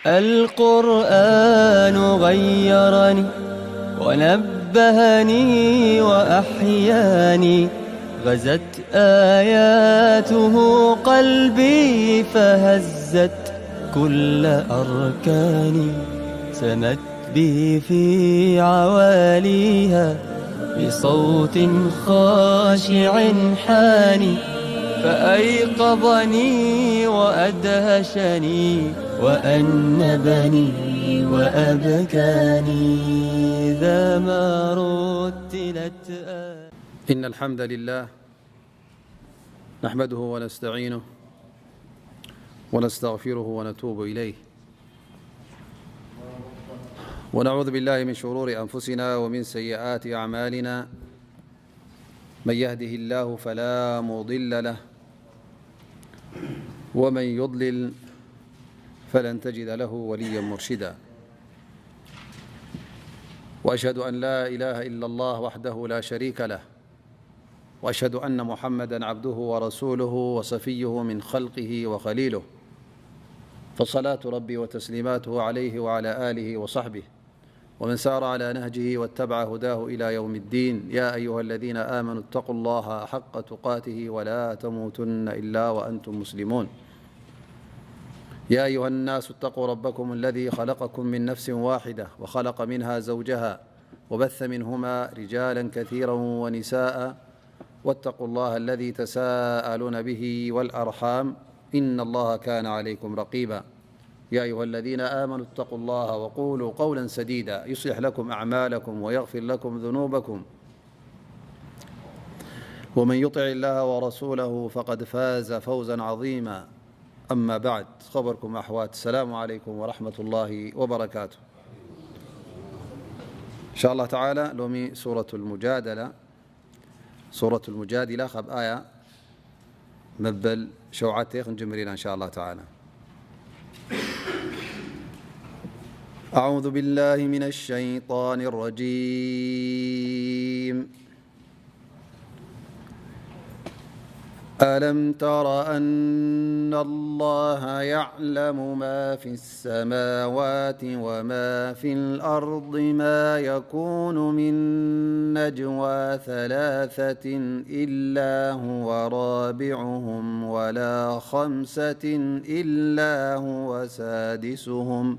القرآن غيرني ونبهني وأحياني، غزت آياته قلبي فهزت كل أركاني، سمت به في عواليها بصوت خاشع حاني، فأيقظني وأدهشني وأنبني وأبكاني إذا ما رتلت آياته. إن الحمد لله نحمده ونستعينه ونستغفره ونتوب إليه، ونعوذ بالله من شرور أنفسنا ومن سيئات أعمالنا. من يهده الله فلا مضل له، ومن يضلل فلن تجد له وليا مرشدا. وأشهد أن لا إله إلا الله وحده لا شريك له، وأشهد أن محمدا عبده ورسوله وصفيه من خلقه وخليله، فصلاة ربي وتسليماته عليه وعلى آله وصحبه ومن سار على نهجه واتبع هداه إلى يوم الدين. يا أيها الذين آمنوا اتقوا الله حق تقاته ولا تموتن إلا وأنتم مسلمون. يا أيها الناس اتقوا ربكم الذي خلقكم من نفس واحدة وخلق منها زوجها وبث منهما رجالا كثيرا ونساء، واتقوا الله الذي تساءلون به والأرحام، إن الله كان عليكم رقيبا. يا أيها الذين آمنوا اتقوا الله وقولوا قولا سديدا يصلح لكم أعمالكم ويغفر لكم ذنوبكم، ومن يطع الله ورسوله فقد فاز فوزا عظيما. أما بعد، خبركم أحوات، السلام عليكم ورحمة الله وبركاته. إن شاء الله تعالى، لومي سورة المجادلة، سورة المجادلة، خب آية مبل شوعتي خنجمرين إن شاء الله تعالى. أعوذ بالله من الشيطان الرجيم. ألم تر أن الله يعلم ما في السماوات وما في الأرض، ما يكون من نجوى ثلاثة إلا هو رابعهم ولا خمسة إلا هو سادسهم،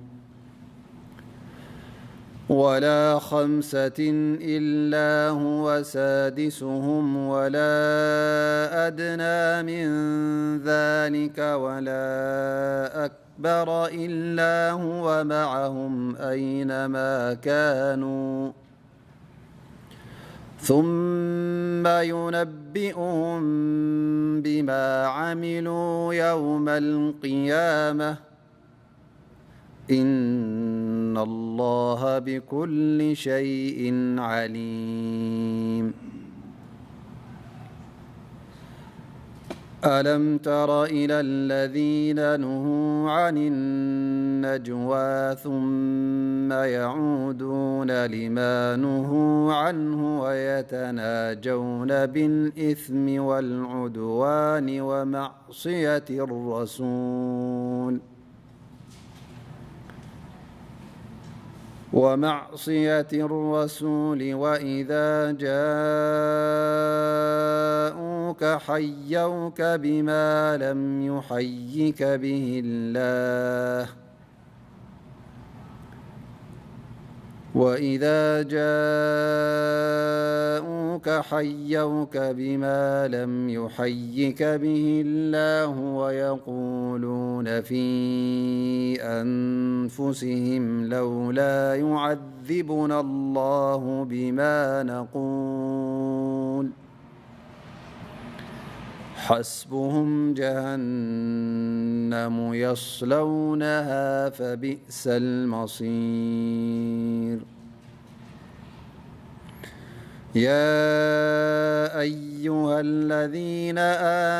ولا خمسة إلا هو سادسهم ولا أدنى من ذلك ولا أكبر إلا هو معهم أينما كانوا ثم ينبئهم بما عملوا يوم القيامة، إن الله بكل شيء عليم. ألم تر إلى الذين نهوا عن النجوى ثم يعودون لما نهوا عنه ويتناجون بالإثم والعدوان ومعصية الرسول ومعصية الرسول وإذا جاءوك حيوك بما لم يحيك به الله وإذا جاءوك حيوك بما لم يحيك به الله ويقولون في أنفسهم لولا يعذبنا الله بما نقول حسبهم جهنم يصلونها فبئس المصير. يا أيها الذين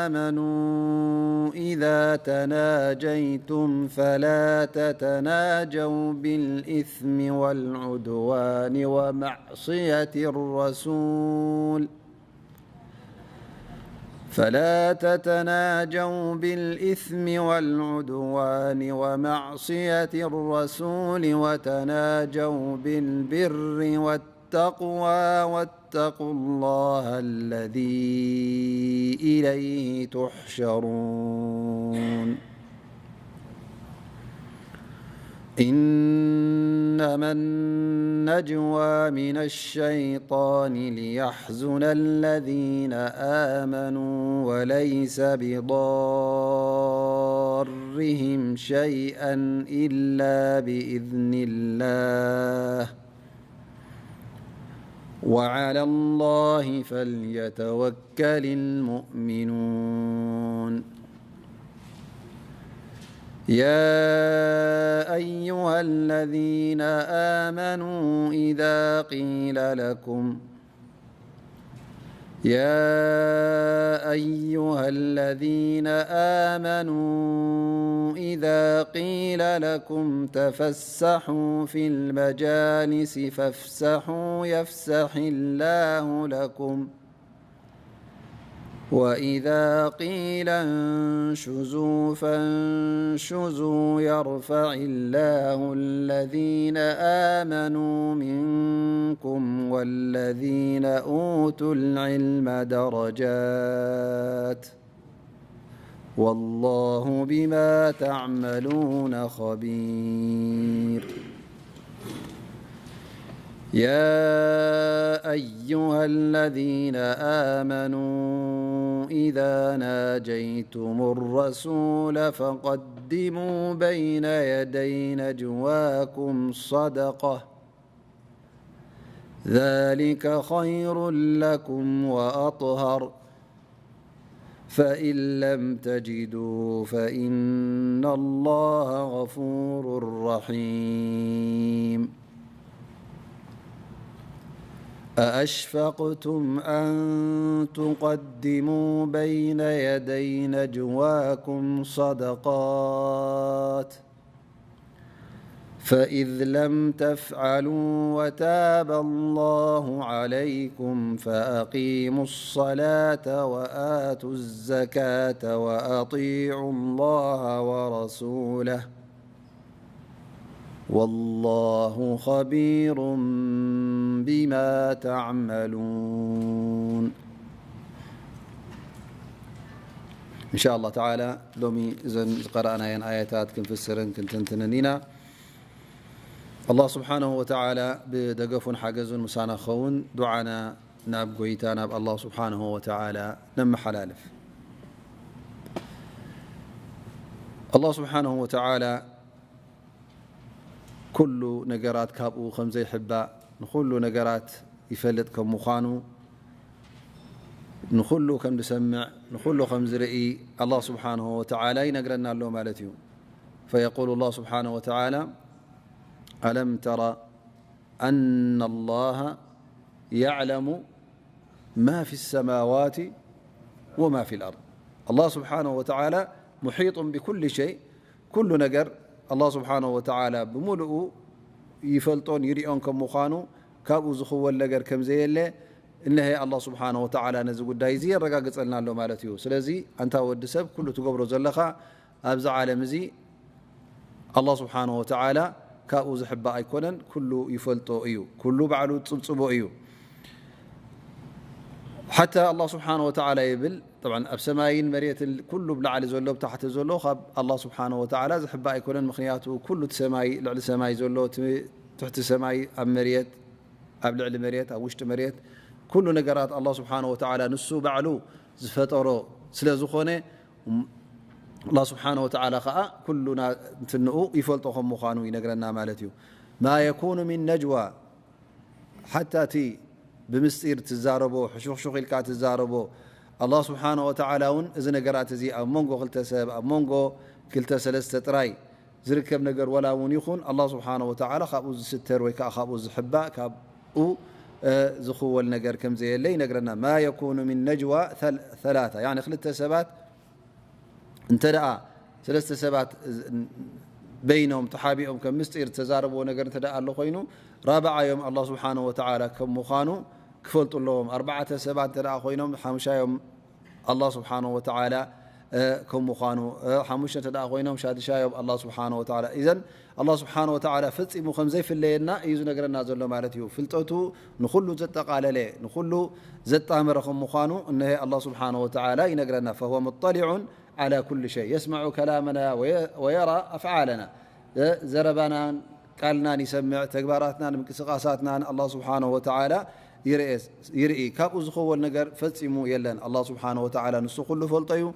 آمنوا إذا تناجيتم فلا تتناجوا بالإثم والعدوان ومعصية الرسول فلا تتناجوا بالإثم والعدوان ومعصية الرسول وتناجوا بالبر والتقوى واتقوا الله الذي إليه تحشرون. إنما النجوى من الشيطان ليحزن الذين آمنوا وليس بضارهم شيئا إلا بإذن الله وعلى الله فليتوكل المؤمنون. يا أيها الذين آمنوا إذا قيل لكم يا أيها الذين آمنوا إذا قيل لكم تفسحوا في المجالس فافسحوا يفسح الله لكم وإذا قيل انشزوا فانشزوا يرفع الله الذين آمنوا منكم والذين أوتوا العلم درجات والله بما تعملون خبير. يا أيها الذين آمنوا إذا ناجيتم الرسول فقدموا بين يدي نجواكم صدقة ذلك خير لكم وأطهر فإن لم تجدوا فإن الله غفور رحيم. أأشفقتم أن تقدموا بين يدي نجواكم صدقات فإذ لم تفعلوا وتاب الله عليكم فأقيموا الصلاة وآتوا الزكاة وأطيعوا الله ورسوله والله خبير بما تعملون. إن شاء الله تعالى ሎሚ እዘን ዝቀረእናየን ኣያታት ክንፍስርን ክንትንትንን ኢና። ኣላህ ስብሓነሁ ወተዓላ ብደገፉን ሓገዙን ምሳና ክኸውን ዱዓና ናብ ጎይታ ናብ ኣላህ ስብሓነሁ ወተዓላ ነመሓላልፍ። ኣላህ ስብሓነሁ ወተዓላ ኩሉ ነገራት ካብኡ ከም ዘይሕባእ፣ ንኹሉ ነገራት ይፈልጥ ከም ምዃኑ፣ ንኹሉ ከም ዝሰምዕ፣ ንኹሉ ከም ዝርኢ ኣላህ ስብሓነሁ ወተዓላ ይነግረና ኣሎ ማለት እዩ። فيقول الله سبحانه وتعالى: ألم تر أن الله يعلم ما في السماوات وما في الأرض. ኣላህ ስብሓነሁ ወተዓላ ሙሒጡን ብኩሉ ሸይ፣ ኩሉ ነገር ኣላህ ስብሓነሁ ወተዓላ ብምሉኡ ይፈልጦን ይሪኦን ከም ምዃኑ፣ ካብኡ ዝኽወል ነገር ከም ዘየለ፣ እነሀ ኣላህ ስብሓነሁ ወተዓላ ነዚ ጉዳይ እዚ የረጋግጸልና ኣሎ ማለት እዩ። ስለዚ ኣንታ ወዲ ሰብ፣ ኩሉ ትገብሮ ዘለኻ ኣብዚ ዓለም እዚ ኣላህ ስብሓነሁ ወተዓላ ካብኡ ዝሕባእ ኣይኮነን፣ ኩሉ ይፈልጦ እዩ፣ ኩሉ ባዕሉ ዝጽብጽቦ እዩ። ሓታ ኣላህ ስብሓነሁ ወተዓላ ይብል፣ ጠብዓን ኣብ ሰማይን መሬትን ኩሉ ብላዕሊ ዘሎ ብታሕቲ ዘሎ ካብ ኣላህ ስብሓነሁ ወተዓላ ዝሕባእ ኣይኮነን። ምኽንያቱ ኩሉ እቲ ሰማይ፣ ልዕሊ ሰማይ ዘሎ፣ እቲ ትሕቲ ሰማይ፣ ኣብ መሬት፣ ኣብ ልዕሊ መሬት፣ ኣብ ውሽጢ መሬት፣ ኩሉ ነገራት ኣላህ ስብሓነሁ ወተዓላ ንሱ ባዕሉ ዝፈጠሮ ስለ ዝኾነ፣ ኣላህ ስብሓነሁ ወተዓላ ኸዓ ኩሉና እንትንኡ ይፈልጦ ከም ምዃኑ ይነግረና ማለት እዩ። ما يكون من نجوى ሓታ እቲ ብምስጢር ትዛረቦ፣ ሕሹኽሹኽ ኢልካ ትዛረቦ፣ ኣላህ ስብሓነሁ ወተዓላ እውን እዚ ነገራት እዚ ኣብ መንጎ ክልተ ሰብ፣ ኣብ መንጎ ክልተ ሰለስተ ጥራይ ዝርከብ ነገር ዋላ እውን ይኹን፣ ኣላህ ስብሓነሁ ወተዓላ ካብኡ ዝስተር ወይ ከዓ ካብኡ ዝሕባእ፣ ካብኡ፣ እ፣ ዝኽወል ነገር ከም ዘየለ ይነግረና። ما يكون من نجوى ثل-، ثلاثة፣ ያኒ ክልተ ሰባት እንተ ደኣ ሰለስተ ሰባት በይኖም ተሓቢኦም ከም ምስጢር ዝተዛረብዎ ነገር እንተ ደኣ ኣሎ ኮይኑ፣ ራብዓዮም ኣላህ ስብሓነሁ ወተዓላ ከም ምዃኑ ክፈልጡ ኣለዎም። ኣርባዕተ ሰባት እንተ ደኣ ኮይኖም፣ ሓሙሻዮም ኣላህ ስብሓነሁ ወተዓላ ከም ምዃኑ፣ ሓሙሽተ እንተ ደኣ ኮይኖም ሻድሻዮም ኣላህ ስብሓነሁ ወተዓላ። ኢዘን ኣላህ ስብሓነሁ ወተዓላ ፈጺሙ ከም ዘይፍለየና እዩ ዝነግረና ዘሎ ማለት እዩ። ፍልጠቱ ንኹሉ ዘጠቓለለ፣ ንኹሉ ዘጣመረ ከም ምዃኑ እነሀ ኣላህ ስብሓነሁ ወተዓላ ይነግረና። فهو مطلع على كل شيء يسمع كلامنا ويرى أفعالنا. ዘረባናን ቃልናን ይሰምዕ፣ ተግባራትናን ምንቅስቃሳትናን ኣላህ ስብሓነሁ ወተዓላ ይርኢ። ካብኡ ዝኸወል ነገር ፈጺሙ የለን። ኣላህ ስብሓነሁ ወተዓላ ንሱ ኩሉ ፈልጦ እዩ።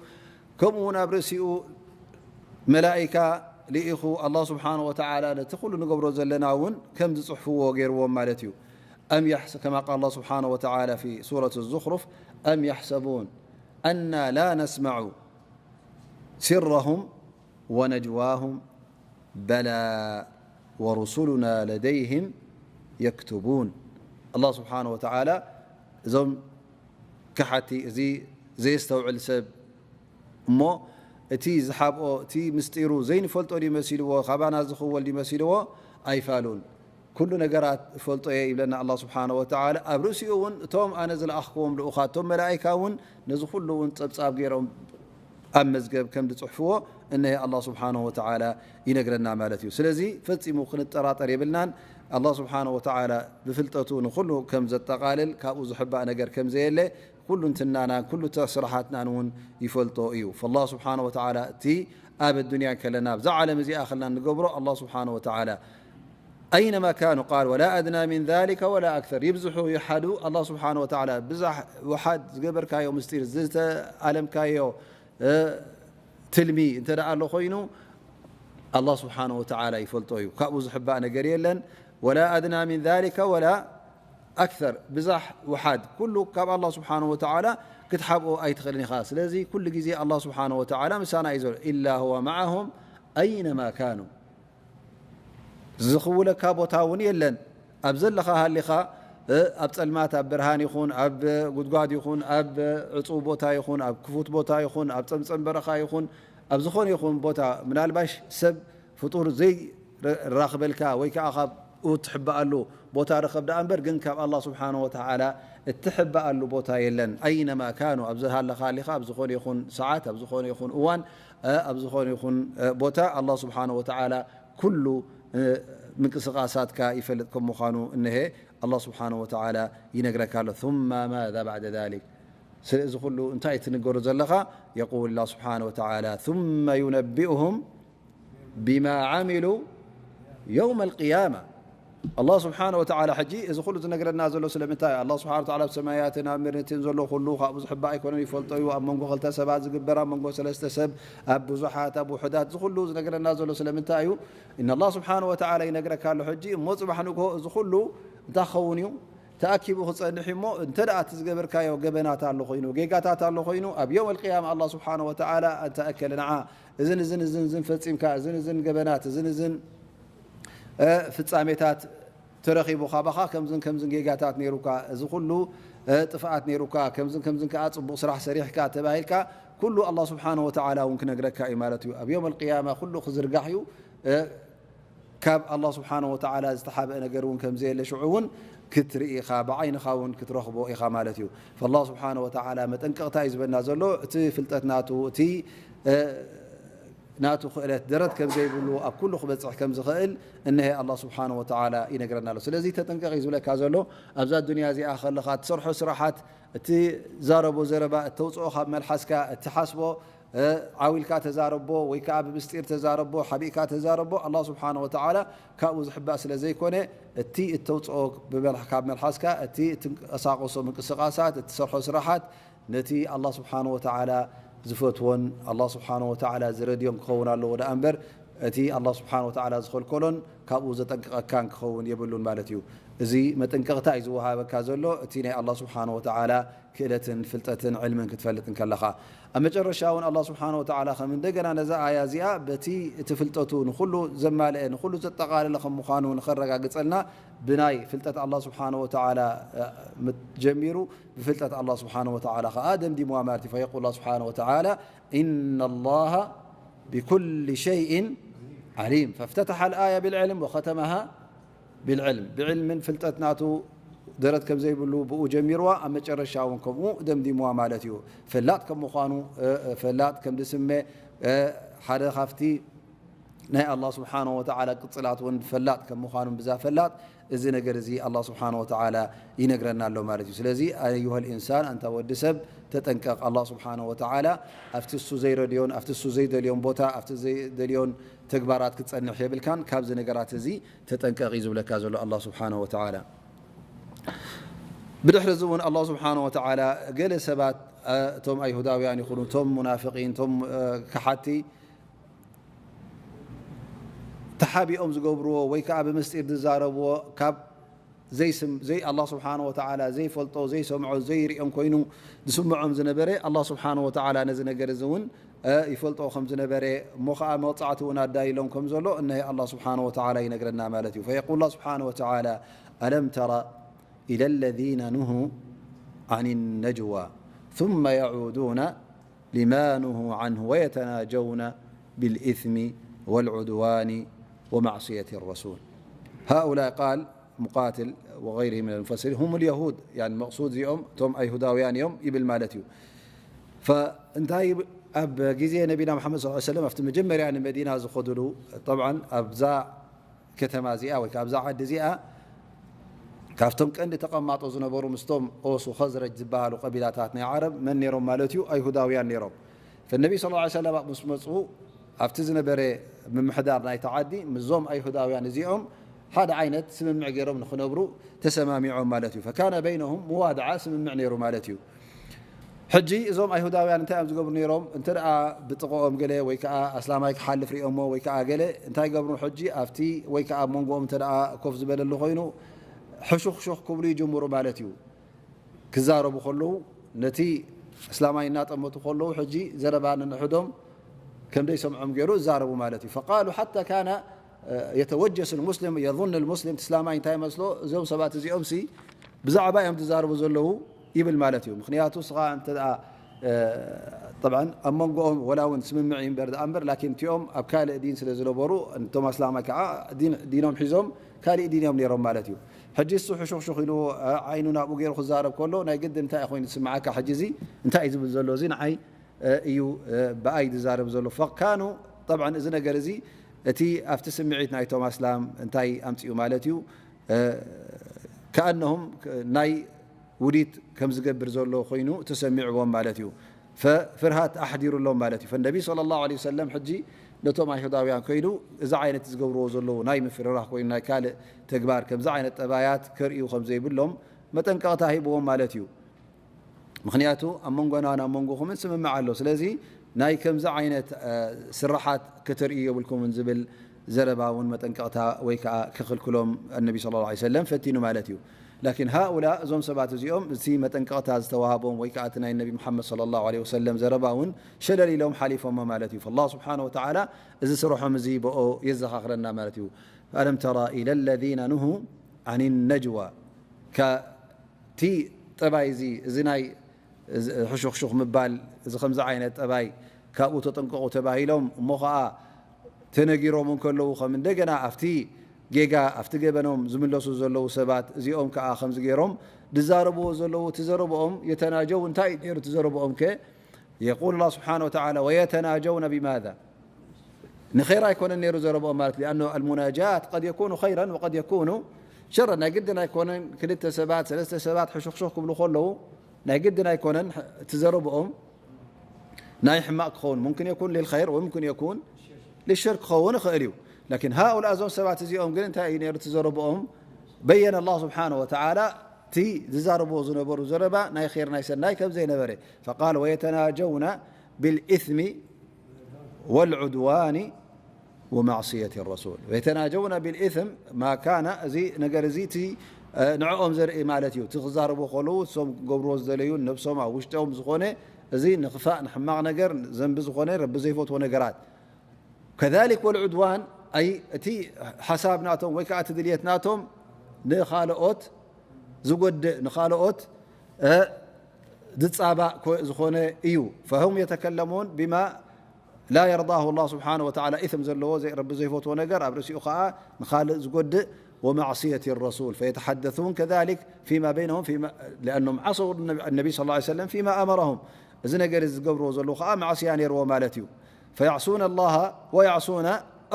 ከምኡ እውን ኣብ ርእሲኡ መላኢካ ልኢኹ ኣላህ ስብሓነሁ ወተዓላ ነቲ ኩሉ ንገብሮ ዘለና እውን ከም ዝጽሕፍዎ ገይርዎም ማለት እዩ። أم يحس-، كما قال الله سبحانه وتعالى في سورة الزخرف: أم يحسبون أنا لا نسمع سرهم ونجواهم بلى ورسلنا لديهم يكتبون. ኣላህ ስብሓነሁ ወተዓላ እዞም ከሓቲ፣ እዚ ዘየስተውዕል ሰብ እሞ እቲ ዝሓብኦ፣ እቲ ምስጢሩ ዘይንፈልጦ ድዩ መሲልዎ፣ ካባና ዝኽወል ድዩ መሲልዎ፣ ኣይፋሉን። ኩሉ ነገራት እፈልጦ እየ ይብለና ኣላህ ስብሓነሁ ወተዓላ። ኣብ ርእሲኡ እውን እቶም ኣነ ዝለኣኽክዎም ልኡኻት፣ እቶም መላኢካ እውን ነዚ ኩሉ እውን ጸብጻብ ገይሮም ኣብ መዝገብ ከም ዝጽሕፍዎ እነሀ ኣላህ ስብሓነሁ ወተዓላ ይነግረና ማለት እዩ። ስለዚ ፈጺሙ ክንጠራጠር የብልናን። ኣላህ ስብሓነሁ ወተዓላ ብፍልጠቱ ንኹሉ ከም ዘጠቓልል፣ ካብኡ ዝሕባእ ነገር ከም ዘየለ፣ ኩሉ እንትናና፣ ኩሉ ስራሓትናን እውን ይፈልጦ እዩ። ፈላህ ስብሓነሁ ወተዓላ እቲ ኣብ ኣዱንያ ከለና ኣብዛ ዓለም እዚኣ ከለና ንገብሮ ኣላህ ስብሓነሁ ወተዓላ أينما كانوا قال ولا أدنى من ذلك ولا أكثر. ይብዝሑ ይሓዱ ኣላህ ስብሓነሁ ወተዓላ ብዛሕ ውሓድ ዝገበርካዮ ምስጢር ዝተኣለምካዮ እ፣ ትልሚ እንተ ደኣ ኣሎ ኮይኑ ኣላህ ስብሓነሁ ወተዓላ ይፈልጦ እዩ። ካብኡ ዝሕባእ ነገር የለን። ولا أدنى من ذلك ولا أكثر። ብዛሕ ውሓድ ኩሉ ካብ ኣላህ ስብሓነሁ ወተዓላ ክትሓብኦ ኣይትኽእልን ኢኻ። ስለዚ ኩሉ ግዜ ኣላህ ስብሓነሁ ወተዓላ ምሳና እዩ ዘሎ። إلا هو معهم أينما كانوا። ዝኽውለካ ቦታ እውን የለን። ኣብ ዘለኻ ሃሊኻ፣ እ፣ ኣብ ጸልማት፣ ኣብ ብርሃን ይኹን፣ ኣብ ጉድጓድ ይኹን፣ ኣብ ዕጹው ቦታ ይኹን፣ ኣብ ክፉት ቦታ ይኹን፣ ኣብ ጸምጸም በረኻ ይኹን፣ ኣብ ዝኾነ ይኹን ቦታ፣ ምናልባሽ ሰብ ፍጡር ዘይራኽበልካ ወይ ከኣ ካብኡ እትሕበኣሉ ቦታ ርኸብ ደኣ እምበር፣ ግን ካብ ኣላህ ስብሓነሁ ወተዓላ እትሕበኣሉ ቦታ የለን። ኣይነማ ካኑ፣ ኣብ ዝሃለኻ ሃሊኻ፣ ኣብ ዝኾነ ይኹን ሰዓት፣ ኣብ ዝኾነ ይኹን እዋን፣ እ፣ ኣብ ዝኾነ ይኹን፣ እ፣ ቦታ ኣላህ ስብሓነሁ ወተዓላ ኩሉ፣ እ፣ ምንቅስቃሳትካ ይፈልጥ ከም ምዃኑ እነሀ ኣላህ ስብሓነሁ ወተዓላ ይነግረካ ኣሎ። ثم ماذا بعد ذلك؟ ስለ እዚ ኩሉ እንታይ ትንገሩ ዘለኻ? የቁል ኣላህ ስብሓነሁ ወተዓላ ثم ينبئهم بما عملوا يوم القيامة. ኣላህ ስብሓነሁ ወተዓላ ሕጂ እዚ ኩሉ ዝነግረና ዘሎ ስለምንታይ እዩ? ኣላህ ስብሓነሁ ወተዓላ ኣብ ሰማያትን ኣብ መሬትን ዘሎ ኩሉ ካብኡ ዝሕባእ ኣይኮነን፣ ይፈልጦ እዩ። ኣብ መንጎ ክልተ ሰባት ዝግበር፣ ኣብ መንጎ ሰለስተ ሰብ፣ ኣብ ብዙሓት፣ ኣብ ውሑዳት፣ እዚ ኩሉ ዝነግረና ዘሎ ስለምንታይ እዩ? ኢነ ኣላህ ስብሓነሁ ወተዓላ ይነግረካ ኣሎ ሕጂ። እሞ ጽባሕ ንግሆ እዚ ኩሉ እንታይ ክኸውን እዩ? ተኣኪቡ ክጸንሕ እዩ። እሞ እንተ ደኣ እቲ ዝገበርካዮ ገበናት ኣሎ ኮይኑ፣ ጌጋታት ኣሎ ኮይኑ፣ ኣብ የውመል ቅያማ ኣላህ ስብሓነሁ ወተዓላ ኣንታ እከለ ንዓ እዝን እዝን እዝን እዝን ፈጺምካ፣ እዝን እዝን ገበናት፣ እዝን እዝን፣ እ፣ ፍጻሜታት ተረኺቡ ካባኻ፣ ከምዝን ከምዝን ጌጋታት ነይሩካ፣ እዚ ኩሉ፣ እ፣ ጥፍኣት ነይሩካ፣ ከምዝን ከምዝን ከኣ ጽቡቕ ስራሕ ሰሪሕካ ተባሂልካ፣ ኩሉ ኣላህ ስብሓነሁ ወተዓላ እውን ክነግረካ እዩ ማለት እዩ። ኣብ የውመል ቅያማ ኩሉ ክዝርጋሕ እዩ። እ፣ ካብ ኣላህ ስብሓነሁ ወተዓላ ዝተሓብአ ነገር እውን ከም ዘየለ ሽዑ እውን ክትርኢ ኢኻ፣ ብዓይንኻ እውን ክትረኽቦ ኢኻ ማለት እዩ። ፈላህ ስብሓነሁ ወተዓላ መጠንቀቕታ እዩ ዝበና ዘሎ። እቲ ፍልጠት ናቱ፣ እቲ፣ እ፣ ናቱ ክእለት ደረት ከም ዘይብሉ፣ ኣብ ኩሉ ክበጽሕ ከም ዝኽእል እነሀ ኣላህ ስብሓነሁ ወተዓላ ይነግረና ኣሎ። ስለዚ ተጠንቀቕ እዩ ዝብለካ ዘሎ። ኣብዛ ዱንያ እዚኣ ከለኻ እትሰርሖ ስራሓት፣ እትዛረቦ ዘረባ፣ እተውፅኦ ካብ መልሓስካ፣ እትሓስቦ፣ እ፣ ዓው ኢልካ ተዛረቦ ወይ ከዓ ብምስጢር ተዛረቦ፣ ሓቢእካ ተዛረቦ፣ ኣላህ ስብሓነሁ ወተዓላ ካብኡ ዝሕባእ ስለ ዘይኮነ፣ እቲ እተውፅኦ ብመልሓ-፣ ካብ መልሓስካ፣ እቲ እትንቀሳቐሶ ምንቅስቓሳት፣ እትሰርሖ ስራሓት፣ ነቲ ኣላህ ስብሓነሁ ወተዓላ ዝፈትዎን ኣላህ ስብሓነሁ ወተዓላ ዝረድዮን ክኸውን ኣለዎ ደኣ እምበር፣ እቲ ኣላህ ስብሓነሁ ወተዓላ ዝኸልከሎን ካብኡ ዘጠንቅቐካን ክኸውን የብሉን ማለት እዩ። እዚ መጠንቀቕታ እዩ ዝወሃበካ ዘሎ፣ እቲ ናይ ኣላህ ስብሓነሁ ወተዓላ ክእለትን ፍልጠትን ዕልምን ክትፈልጥ እንከለኻ። ኣብ መጨረሻ እውን ኣላህ ስብሓነሁ ወተዓላ ከም እንደገና ነዛ ኣያ እዚኣ በቲ እቲ ፍልጠቱ ንኹሉ ዘማልአ፣ ንኹሉ ዘጠቓለለ ከም ምዃኑ ንኸረጋግጸልና፣ ብናይ ፍልጠት ኣላህ ስብሓነሁ ወተዓላ፣ እ፣ ጀሚሩ፣ ብፍልጠት ኣላህ ስብሓነሁ ወተዓላ ኸዓ ደምዲምዋ ማለት እዩ። ፈየቁል ኣላህ ስብሓነሁ ወተዓላ፣ إن الله بكل شيء عليم، فافتتح الآية بالعلم وختمها بالعلم። ብዕልምን ፍልጠት ናቱ ደረት ከም ዘይብሉ ብኡ ጀሚርዋ፣ ኣብ መጨረሻ እውን ከምኡ ደምዲምዋ ማለት እዩ። ፈላጥ ከም ምዃኑ፣ እ፣ እ፣ ፈላጥ ከም ዝስመ፣ እ፣ ሓደ ካብቲ ናይ ኣላህ ስብሓነሁ ወተዓላ ቅጽላት እውን ፈላጥ ከም ምዃኑ ብዛ ፈላጥ እዚ ነገር እዚ ኣላህ ስብሓነሁ ወተዓላ ይነግረና ኣሎ ማለት እዩ። ስለዚ ኣዩሃል ኢንሳን፣ ኣንታ ወዲ ሰብ ተጠንቀቕ፣ ኣላህ ስብሓነሁ ወተዓላ ኣብቲ እሱ ዘይረድዮን ኣብቲ እሱ ዘይደልዮን ቦታ ኣብቲ ዘይደልዮን ተግባራት ክትጸንሕ የብልካን፣ ካብዚ ነገራት እዚ ተጠንቀቕ እዩ ዝብለካ ዘሎ ኣላህ ስብሓነሁ ወተዓላ። ብድሕሪ እዚ እውን ኣላህ ስብሓነሁ ወተዓላ ገለ ሰባት፣ እ፣ እቶም ኣይሁዳውያን ይኹኑ እቶም ሙናፍቂን እቶም፣ እ፣ ከሓቲ ተሓቢኦም ዝገብርዎ ወይ ከዓ ብምስጢር ዝዛረብዎ ካብ ዘይስም-፣ ዘይ-፣ ኣላህ ስብሓነሁ ወተዓላ ዘይፈልጦ፣ ዘይሰምዖ፣ ዘይርእዮም ኮይኑ ዝስምዖም ዝነበረ፣ ኣላህ ስብሓነሁ ወተዓላ ነዚ ነገር እዚ እውን፣ እ፣ ይፈልጦ ከም ዝነበረ፣ እሞ ከዓ መቕጻዕቲ እውን ኣዳይሎም ከም ዘሎ እነሀ ኣላህ ስብሓነሁ ወተዓላ ይነግረና ማለት እዩ። ፈየቁል ኣላህ ስብሓነሁ ወተዓላ፣ ألم تر إلى الذين نهوا عن النجوى ثم يعودون لما نهوا عنه ويتناجون بالإثم والعدوان ومعصية الرسول. هؤلاء، قال مقاتل وغيره من المفسرين، هم اليهود، يعني مقصود زيهم توم أيهوداويان يوم يبل مالتيو. فانتهى أب جزية نبينا محمد صلى الله عليه وسلم أفت مجمر يعني مدينة زخدلو، طبعا أبزا ከተማ እዚኣ ወይ ከኣ ኣብዛ ዓዲ እዚኣ ካብቶም ቀንዲ ተቐማጦ ዝነበሩ ምስቶም ኦሱ ኸዝረጅ ዝበሃሉ ቀቢላታት ናይ ዓረብ መን ነይሮም ማለት እዩ? ኣይሁዳውያን ነይሮም። ፈነቢ ስለ ላ ሰለም ምስ መፁ ኣብቲ ዝነበረ ምምሕዳር ናይቲ ዓዲ ምስዞም ኣይሁዳውያን እዚኦም ሓደ ዓይነት ስምምዕ ገይሮም ንክነብሩ ተሰማሚዖም ማለት እዩ። ፈካነ በይነሁም ሙዋድዓ ስምምዕ ነይሩ ማለት እዩ። ሕጂ እዞም ኣይሁዳውያን እንታይ እዮም ዝገብሩ ነይሮም? እንተ ደኣ ብጥቕኦም ገለ ወይ ከዓ ኣስላማይ ክሓልፍ ሪኦሞ ወይ ከዓ ገለ እንታይ ይገብሩ? ሕጂ ኣብቲ ወይ ከዓ ኣብ መንጎኦም እንተ ደኣ ኮፍ ዝበለሉ ኮይኑ ሕሹኽሹኽ ክብሉ ይጅምሩ ማለት እዩ። ክዛረቡ ከለዉ ነቲ እስላማይ እናጠመቱ ከለዉ ሕጂ ዘረባ ንንሕዶም ከም ዘይሰምዖም ገይሩ ይዛረቡ ማለት እዩ። ፈቃሉ ሓታ ካነ የተወጀስ ልሙስሊም የظን ልሙስሊም እስላማይ እንታይ መስሎ እዞም ሰባት እዚኦም ሲ ብዛዕባ እዮም ዝዛረቡ ዘለዉ ይብል ማለት እዩ። ምክንያቱ እስኻ እንተ ደኣ፣ እ፣ ጠብዓን ኣብ መንጎኦም ወላ እውን ስምምዕ እዩ እምበር ደኣ እምበር፣ ላኪን እቲኦም ኣብ ካልእ ዲን ስለ ዝነበሩ፣ እቶም ኣስላማይ ከዓ ዲን፣ ዲኖም ሒዞም ካልእ ዲን እዮም ነይሮም ማለት እዩ። ሕጂ እሱ ሕሹኽሹኽ ኢሉ፣ እ፣ ዓይኑ ናብኡ ገይሩ ክዛረብ ከሎ ናይ ግድን እንታይ ኮይኑ ዝስምዓካ? ሕጂ እዚ እንታይ እዩ ዝብል ዘሎ? እዚ ንዓይ፣ እ፣ እዩ፣ እ፣ ብኣይ ዝዛረብ ዘሎ። ፈካኑ፣ ጠብዓን እዚ ነገር እዚ እቲ ኣብቲ ስምዒት ናይቶም ኣስላም እንታይ ኣምፅኡ ማለት እዩ? እ፣ ከኣነሁም ናይ ውዲት ከም ዝገብር ዘሎ ኮይኑ ተሰሚዕዎም ማለት እዩ። ፈ-፣ ፍርሃት ኣሕዲሩሎም ማለት እዩ። ፈነቢ ሰለላሁ ዐለይሂ ወሰለም ሕጂ ነቶም ኣይሁዳውያን ኮይኑ እዚ ዓይነት ዝገብርዎ ዘለዉ ናይ ምፍርራህ ኮይኑ ናይ ካልእ ተግባር ከምዚ ዓይነት ጠባያት ከርእዩ ከም ዘይብሎም መጠንቀቕታ ሂብዎም ማለት እዩ። ምክንያቱ ኣብ መንጎናን ኣብ መንጎኹምን ስምምዕ ኣሎ። ስለዚ ናይ ከምዚ ዓይነት፣ እ፣ ስራሓት ከተርእዩ የብልኩምን ዝብል ዘረባ እውን መጠንቀቕታ ወይ ከዓ ክኽልክሎም እነቢ ሰለላሁ ዐለይሂ ወሰለም ፈቲኑ ማለት እዩ። ላኪን ሃኡላ፣ እዞም ሰባት እዚኦም፣ እቲ መጠንቀቕታ ዝተዋህቦም ወይ ከዓ እቲ ናይ ነቢ ሙሓመድ ሰለላሁ ዐለይሂ ወሰለም ዘረባ እውን ሸለል ኢሎም ሓሊፎሞ ማለት እዩ። ፈላህ ስብሓነ ወተዓላ እዚ ስርሖም እዚ ብኦ የዘኻኽረና ማለት እዩ። ኣለም ተራ ኢለ ለዚነ ኑሁ ዓን ነጅዋ፣ ከ-፣ እቲ ጠባይ እዚ፣ እዚ ናይ እዚ ሕሹኽሹኽ ምባል፣ እዚ ከምዚ ዓይነት ጠባይ ካብኡ ተጠንቀቑ ተባሂሎም፣ እሞ ኸዓ ተነጊሮም እንከለዉ፣ ከም እንደገና ኣብቲ ጌጋ፣ ኣብቲ ገበኖም ዝምለሱ ዘለዉ ሰባት፣ እዚኦም ከኣ ከምዚ ገይሮም ዝዛረብዎ ዘለዉ፣ እቲ ዘረብኦም፣ የተናጀው፣ እንታይ እዩ ነይሩ እቲ ዘረብኦም ከ? የቁል ኣላህ ስብሓነ ወተዓላ፣ ወየተናጀውነ ቢማዛ? ንኸይር ኣይኮነን ነይሩ ዘረብኦም ማለት፣ ሊኣኑ ኣልሙናጃት ቀድ የኩኑ ኸይረን ወቀድ የኩኑ ሸረን። ናይ ግድን ኣይኮነን ክልተ ሰባት፣ ሰለስተ ሰባት ሕሹኽሹኽ ክብሉ ከለዉ፣ ናይ ግድን ኣይኮነን እቲ ዘረብኦም ናይ ሕማቕ ክኸውን፣ ሙምክን የኩን ሊልኸይር ወሙምክን የኩን ሊሸር ክኸውን ይኽእል እዩ። ላኪን ሃኡላ፣ እዞም ሰባት እዚኦም ግን እንታይ እዩ ነይሩ እቲ ዘረብኦም? በየነ ኣላህ ስብሓነ ወተዓላ እቲ ዝዛረብዎ ዝነበሩ ዘረባ ናይ ኸይር ናይ ሰናይ ከም ዘይነበረ። ፈቃል ወየተናጀውነ ብልኢስሚ ወልዑድዋኒ ወማዕስየት ረሱል። ወየተናጀውነ ብልኢስም ማ ካነ፣ እዚ ነገር እዚ እቲ፣ እ፣ ንዕኦም ዘርኢ ማለት እዩ። እቲ ክዛረቡ ከለዉ እሶም ክገብርዎ ዝደለዩ ነብሶም ኣብ ውሽጦም ዝኾነ እዚ ንኽፋእ ንሕማቕ ነገር ዘንቢ ዝኾነ ረቢ ዘይፈትዎ ነገራት። ከዛሊክ ወልዑድዋን፣ ኣይ እቲ ሓሳብ ናቶም ወይ ከዓ እቲ ድልየት ናቶም ንኻልኦት ዝጎድእ፣ ንኻልኦት፣ እ፣ ዝጻባእ ኮ-፣ ዝኾነ እዩ። ፈሁም የተከለሙን ቢማ ላ የርዳሁ ላህ ስብሓነ ወተዓላ፣ ኢስም ዘለዎ ዘይ-፣ ረቢ ዘይፈትዎ ነገር ኣብ ርእሲኡ ኸዓ ንኻልእ ዝጎድእ ومعصية الرسول، فيتحدثون كذلك فيما بينهم، فيما، لأنهم عصوا النبي، النبي صلى الله عليه وسلم فيما أمرهم. እዚ ነገር እዚ ዝገብርዎ ዘለዉ ከዓ ማዕስያ ነይርዎ ማለት እዩ። فيعصون الله ويعصون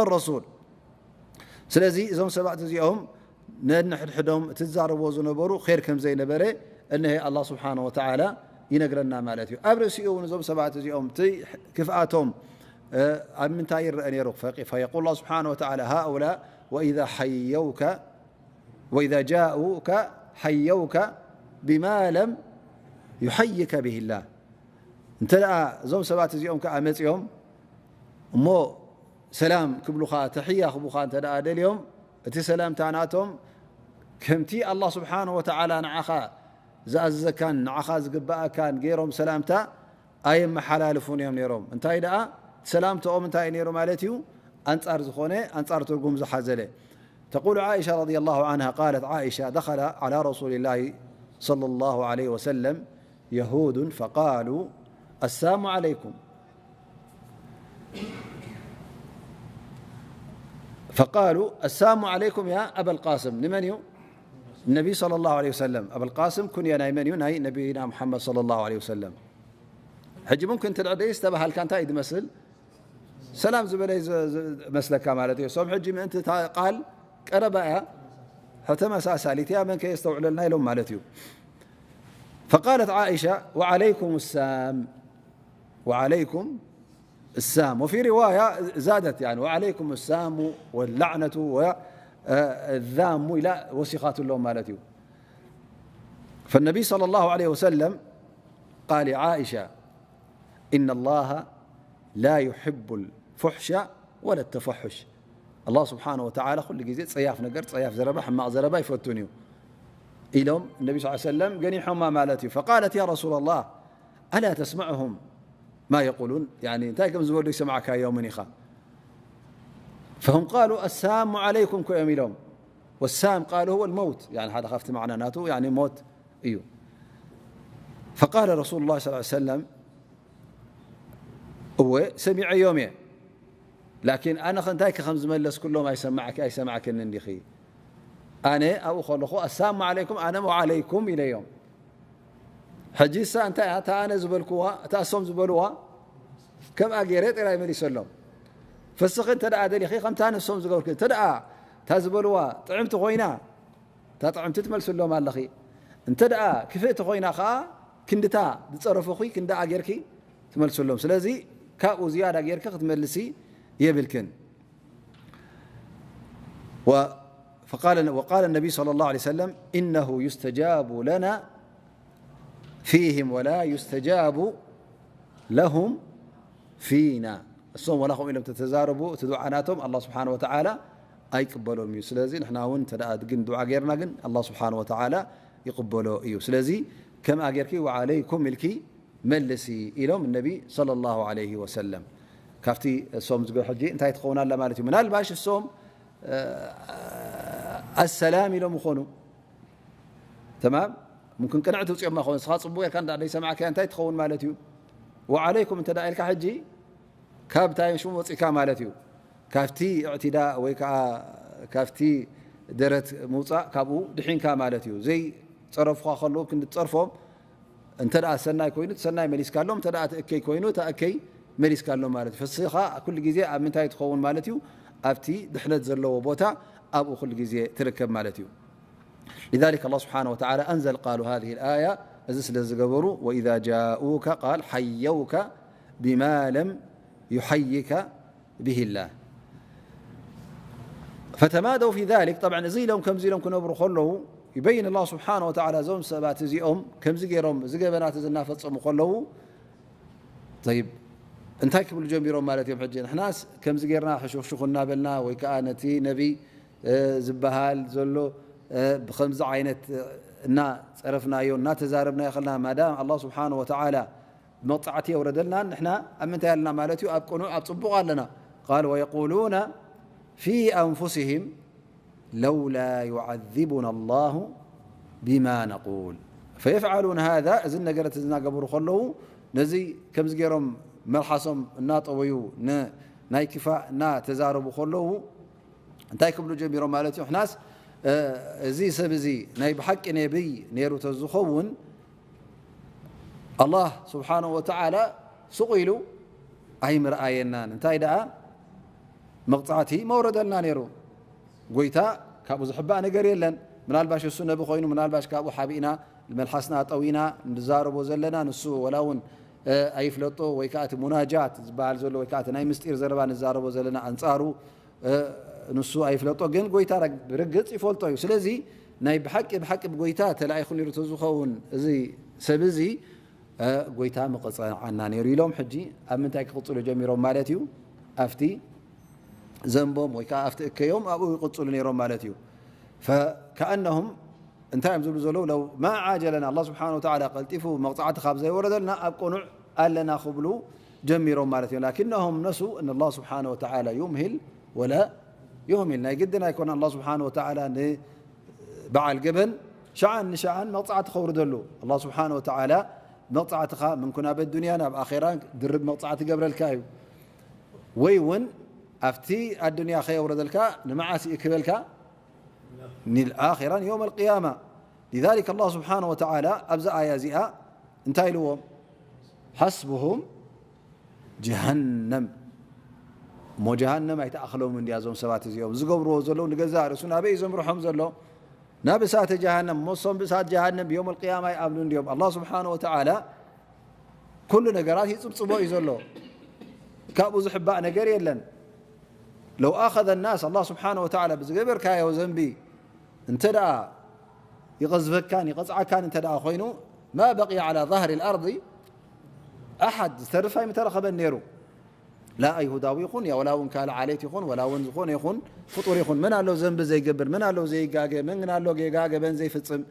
الرسول. ስለዚ እዞም ሰባት እዚኦም ነንሕድሕዶም እቲ ዝዛረብዎ ዝነበሩ ኼር ከም ዘይነበረ እነሄ ኣላህ ስብሓነ ወተዓላ ይነግረና ማለት እዩ። ኣብ ርእሲኡ እውን እዞም ሰባት እዚኦም እቲ ክፍኣቶም፣ እ፣ ኣብ ምንታይ ይረአ ነይሩ? ፈቂ-፣ فيقول الله سبحانه وتعالى: هؤلاء وإذا حيوك وإذا جاءوك حيوك بما لم يحيك به الله. እንተ ደኣ እዞም ሰባት እዚኦም ከኣ መጺኦም እሞ ሰላም ክብሉኻ፣ ተሕያ ክቡኻ እንተ ደኣ ደልዮም፣ እቲ ሰላምታ ናቶም ከምቲ ኣላህ ስብሓነ ወተዓላ ንዓኻ ዝኣዘዘካን ንዓኻ ዝግብኣካን ገይሮም ሰላምታ ኣየመሓላልፉን እዮም ነይሮም። እንታይ ደኣ ሰላምታኦም እንታይ እዩ ነይሩ ማለት እዩ? ኣንጻር ዝኾነ፣ ኣንጻር ትርጉም ዝሓዘለ። تقول عائشة رضي الله عنها، قالت عائشة: دخل على رسول الله صلى الله عليه وسلم يهود فقالوا: السام عليكم. فقالوا: السام عليكم يا أبا القاسم. ንመን እዩ? النبي صلى الله عليه وسلم. أبا القاسم ኩንያ ናይ መን እዩ? ናይ ነቢና ሙሓመድ صلى الله عليه وسلم። ሕጂ ሙምክን እንተ ደኣ ደይስ ተባሃልካ እንታይ እዩ ዝመስል? ሰላም ዝበለ ዝ-፣ ዝ-፣ መስለካ ማለት እዩ። እሶም ሕጂ ምእንቲ እታ ቃል ቀረባ እያ፣ ተመሳሳሊት እያ፣ መን ከየስተውዕለልና ኢሎም ማለት እዩ። فقالت عائشة: وعليكم السام، وعليكم السام. وفي رواية زادت، يعني: وعليكم السام واللعنة والذام إلى وسخات اللون ማለት እዩ። فالنبي صلى الله عليه وسلم قال لعائشة: إن الله لا يحب الفحش ولا التفحش. ኣላህ ስብሓነ ወተዓላ ኩሉ ግዜ ጸያፍ ነገር፣ ጸያፍ ዘረባ፣ ሕማቕ ዘረባ ኣይፈቱን እዩ ኢሎም ነቢ ስ ሰለም ገኒሖማ ማለት እዩ። فقالت: يا رسول الله، ألا تسمعهم ما يقولون؟ يعني እንታይ ከም ዝበሉ ይሰማዕካዮምን ኢኻ? فهم قالوا: السام عليكم እኮ እዮም ኢሎም። والسام قالوا هو الموت، يعني ሓደ ካብቲ ማዕና ናቱ፣ يعني ሞት እዩ። فقال رسول الله صلى الله عليه وسلم: እወ ሰሚዐዮም እየ፣ ላኪን ኣነ ኸ እንታይ ከ ከም ዝመለስኩሎም ኣይሰማዕክ-፣ ኣይሰማዕክን እንዲኺ? ኣነ ኣብኡ ከለኹ ኣሳሙ ዓለይኩም፣ ኣነ ወዓለይኩም ኢለዮም። ሕጂ እሳ እንታይ እያ? እታ ኣነ ዝበልኩዋ፣ እታ እሶም ዝበልዋ ከምኣ ገይረ ጥራይ መሊሰሎም። ፈስኺ እንተ ደኣ ደሊኺ ከምታ ንሶም ዝገብርክ፣ እንተ ደኣ እታ ዝበልዋ ጥዕምቲ ኮይና፣ እታ ጥዕምቲ ትመልስሎም ኣለኺ። እንተ ደኣ ክፍእቲ ኮይና ኸኣ ክንድታ ዝጸረፉኺ ክንድኣ ጌርኪ ትመልስሎም። ስለዚ ካብኡ ዝያዳ ጌርኪ ክትመልሲ የብልክን። و-، فقال، وقال النبي صلى الله عليه وسلم: إنه يستجاب لنا فيهم ولا يستجاب لهم فينا. እሶም ወላ ከምኡ ኢሎም ተተዛረቡ፣ እቲ ዱዓ ናቶም ኣላህ ስብሓነ ወተዓላ ኣይቅበሎም እዩ። ስለዚ ንሕና እውን እንተ ደኣ ግን ዱዓ ጌርና ግን ኣላህ ስብሓነ ወተዓላ ይቕበሎ እዩ። ስለዚ ከምኣ ጌርኪ ወዓለይኩም ኢልኪ መልሲ ኢሎም ነቢ ሰለላሁ ዐለይሂ ወሰለም። ካብቲ እሶም ዝገ-፣ ሕጂ እንታይ ትኸውን ኣላ ማለት እዩ? ምናልባሽ እሶም፣ እ፣ ኣሰላም ኢሎም ይኾኑ። ተማም? ሙምክን ቅንዕ ትውፅኦም ይኸውን። ንስኻ ፅቡቕ ጌርካ እንዳ ዘይሰማዕካያ እንታይ ትኸውን ማለት እዩ? ወዓለይኩም እንተ ደኣ ኢልካ ሕጂ ካብ እንታይ ሽሙ ወፂእካ ማለት እዩ? ካብቲ እዕትዳእ ወይ ከዓ ካብቲ ደረት ምውፃእ ካብኡ ድሒንካ ማለት እዩ። ዘይፀረፉኻ ከለዉ ክንዲ ትፀርፎም እንተ ደኣ ሰናይ ኮይኑ፣ እቲ ሰናይ መሊስካሎም፣ እንተ ደኣ እቲ እከይ ኮይኑ፣ እታ እከይ መሊስካሎም ማለት እዩ። ፈስኻ ኩሉ ግዜ ኣብ ምንታይ ትኸውን ማለት እዩ? ኣብቲ ድሕነት ዘለዎ ቦታ ኣብኡ ኩሉ ግዜ ትርከብ ማለት እዩ። لذلك الله سبحانه وتعالى أنزل قالوا هذه الآية، እዚ ስለ ዝገበሩ، وإذا جاءوك قال حيوك بما لم يحيك به الله. فتمادوا في ذلك، طبعا እዚ ኢሎም ከምዚ ኢሎም ክነብሩ ከለዉ ይበይን ኣላህ ስብሓነ ወተዓላ እዞም ሰባት እዚኦም ከምዚ ገይሮም እዚ ገበናት እዚ እናፈጸሙ ከለዉ፣ ጠይብ እንታይ ክብሉ ጀሚሮም ማለት እዮም? ሕጂ ንሕናስ ከምዚ ጌርና ሕሹኽሹኽ እናበልና ወይ ከዓ ነቲ ነቢ፣ እ፣ ዝበሃል ዘሎ፣ እ፣ ብኸምዚ ዓይነት፣ እ፣ እናጸረፍናዮ እናተዛረብናዮ ከለና ማዳም ኣላህ ስብሓነ ወተዓላ መቕጻዕቲ የውረደልናን ንሕና ኣብ ምንታይ ኣለና ማለት እዩ? ኣብ ቅኑዕ ኣብ ጽቡቕ ኣለና። ቃል ወየቁሉነ ፊ ኣንፉሲሂም ለውላ ዩዓዚቡና ኣላሁ ቢማ ነቁል ፈየፍዓሉን ሃዛ። እዚ ነገር እቲ ዝናገበሩ ከለዉ ነዚ ከምዚ ገይሮም መልሓሶም እናጠወዩ ን-፣ ናይ ክፋእ እናተዛረቡ ከለዉ እንታይ ክብሉ ጀሚሮም ማለት እዩ? ሕናስ እዚ ሰብ እዚ ናይ ብሓቂ ነብይ ነይሩ ተዝኸውን፣ ኣላህ ስብሓነሁ ወተዓላ ስቕ ኢሉ ኣይምርኣየናን። እንታይ ደኣ መቕጻዕቲ መውረደልና ነይሩ። ጎይታ ካብኡ ዝሕባእ ነገር የለን። ምናልባሽ እሱ ነቢ ኮይኑ፣ ምናልባሽ ካብኡ ሓቢእና፣ መልሓስና ጠዊና ንዛረቦ ዘለና፣ ንሱ ወላ እውን፣ እ፣ ኣይፍለጦ፣ ወይ ከዓ እቲ ሙናጃት ዝበሃል ዘሎ፣ ወይ ከዓ እቲ ናይ ምስጢር ዘረባ ንዛረቦ ዘለና ኣንጻሩ፣ እ፣ ንሱ ኣይፍለጦ። ግን ጎይታ ረግ-፣ ብርግጽ ይፈልጦ እዩ። ስለዚ ናይ ብሓቂ፣ ብሓቂ ብጎይታ ተላኢኹ ነይሩ ተዝኸውን፣ እዚ ሰብ እዚ፣ እ፣ ጎይታ ምቐጸዓና ነይሩ ኢሎም፣ ሕጂ ኣብ ምንታይ ክቕጽሉ ጀሚሮም ማለት እዩ? ኣብቲ ዘንቦም ወይ ከዓ ኣብቲ እከዮም ኣብኡ ይቕጽሉ ነይሮም ማለት እዩ። ፈከኣነሁም እንታይ እዮም ዝብሉ ዘለዉ? ለው ማ ዓጀለና፣ ኣላህ ስብሓነ ወተዓላ ቀልጢፉ መቕጻዕቲ ካብ ዘይወረደልና ኣብ ቅኑዕ ኣለና ክብሉ ጀሚሮም ማለት እዩ። ላኪነሁም ነሱ እን ኣላህ ስብሓነ ወተዓላ ዩምሂል ወላ ዩህሚል። ናይ ግድን ኣይኮነን ኣላህ ስብሓነ ወተዓላ ንበዓል ገበን ሸዓን ንሸዓን መቕጻዕቲ ከውርደሉ። ኣላህ ስብሓነ ወተዓላ መቕጻዕትኻ ምንኩን ኣብ ኣዱንያ ናብ ኣኼራ ድርብ መቕጻዕቲ ገብረልካ እዩ። ወይ እውን ኣብቲ ኣዱንያ ከየውረደልካ ንመዓስ ይእክበልካ? ንልኣኺራን የውም ኣልቅያማ። ሊዛሊክ ኣላህ ስብሓነ ወተዓላ ኣብዛ ኣያ እዚኣ እንታይ ኢልዎም? ሓስብሁም ጀሃነም። እሞ ጀሃነም ኣይተኣኽሎም እንድያ እዞም ሰባት እዚኦም። ዝገብርዎ ዘለዉ ንገዛእ ርእሱ ናበይ እዩ ዘምርሖም ዘሎ? ናብ እሳተ ጀሃነም። እሞ እሶም ብእሳት ጀሃነም ብየውም ኣልቅያማ ይኣምኑ እንድዮም። ኣላህ ስብሓነ ወተዓላ ኩሉ ነገራት ይጽብጽቦ እዩ ዘሎ። ካብኡ ዝሕባእ ነገር የለን። ለው ኣኸዘ ናስ፣ ኣላህ ስብሓነ ወተዓላ ብዝገበርካዮ ዘንቢ እንተ ደኣ ይቐዝፈካን ይቐጽዓካን እንተ ደኣ ኮይኑ፣ ማ በቂየ ዓላ ዛህሪ ልኣርዲ ኣሓድ፣ ዝተርፍ ኣይምተረኸበን ነይሩ። ላ ኣይሁዳዊ ይኹን፣ ያ ወላ እውን ካልእ ዓሌት ይኹን፣ ወላ እውን ዝኾነ ይኹን ፍጡር ይኹን፣ መን ኣሎ ዘንቢ ዘይገብር፣ መን ኣሎ ዘይጋገ፣ መን ኣሎ ጌጋ ገበን ዘይፍጽም?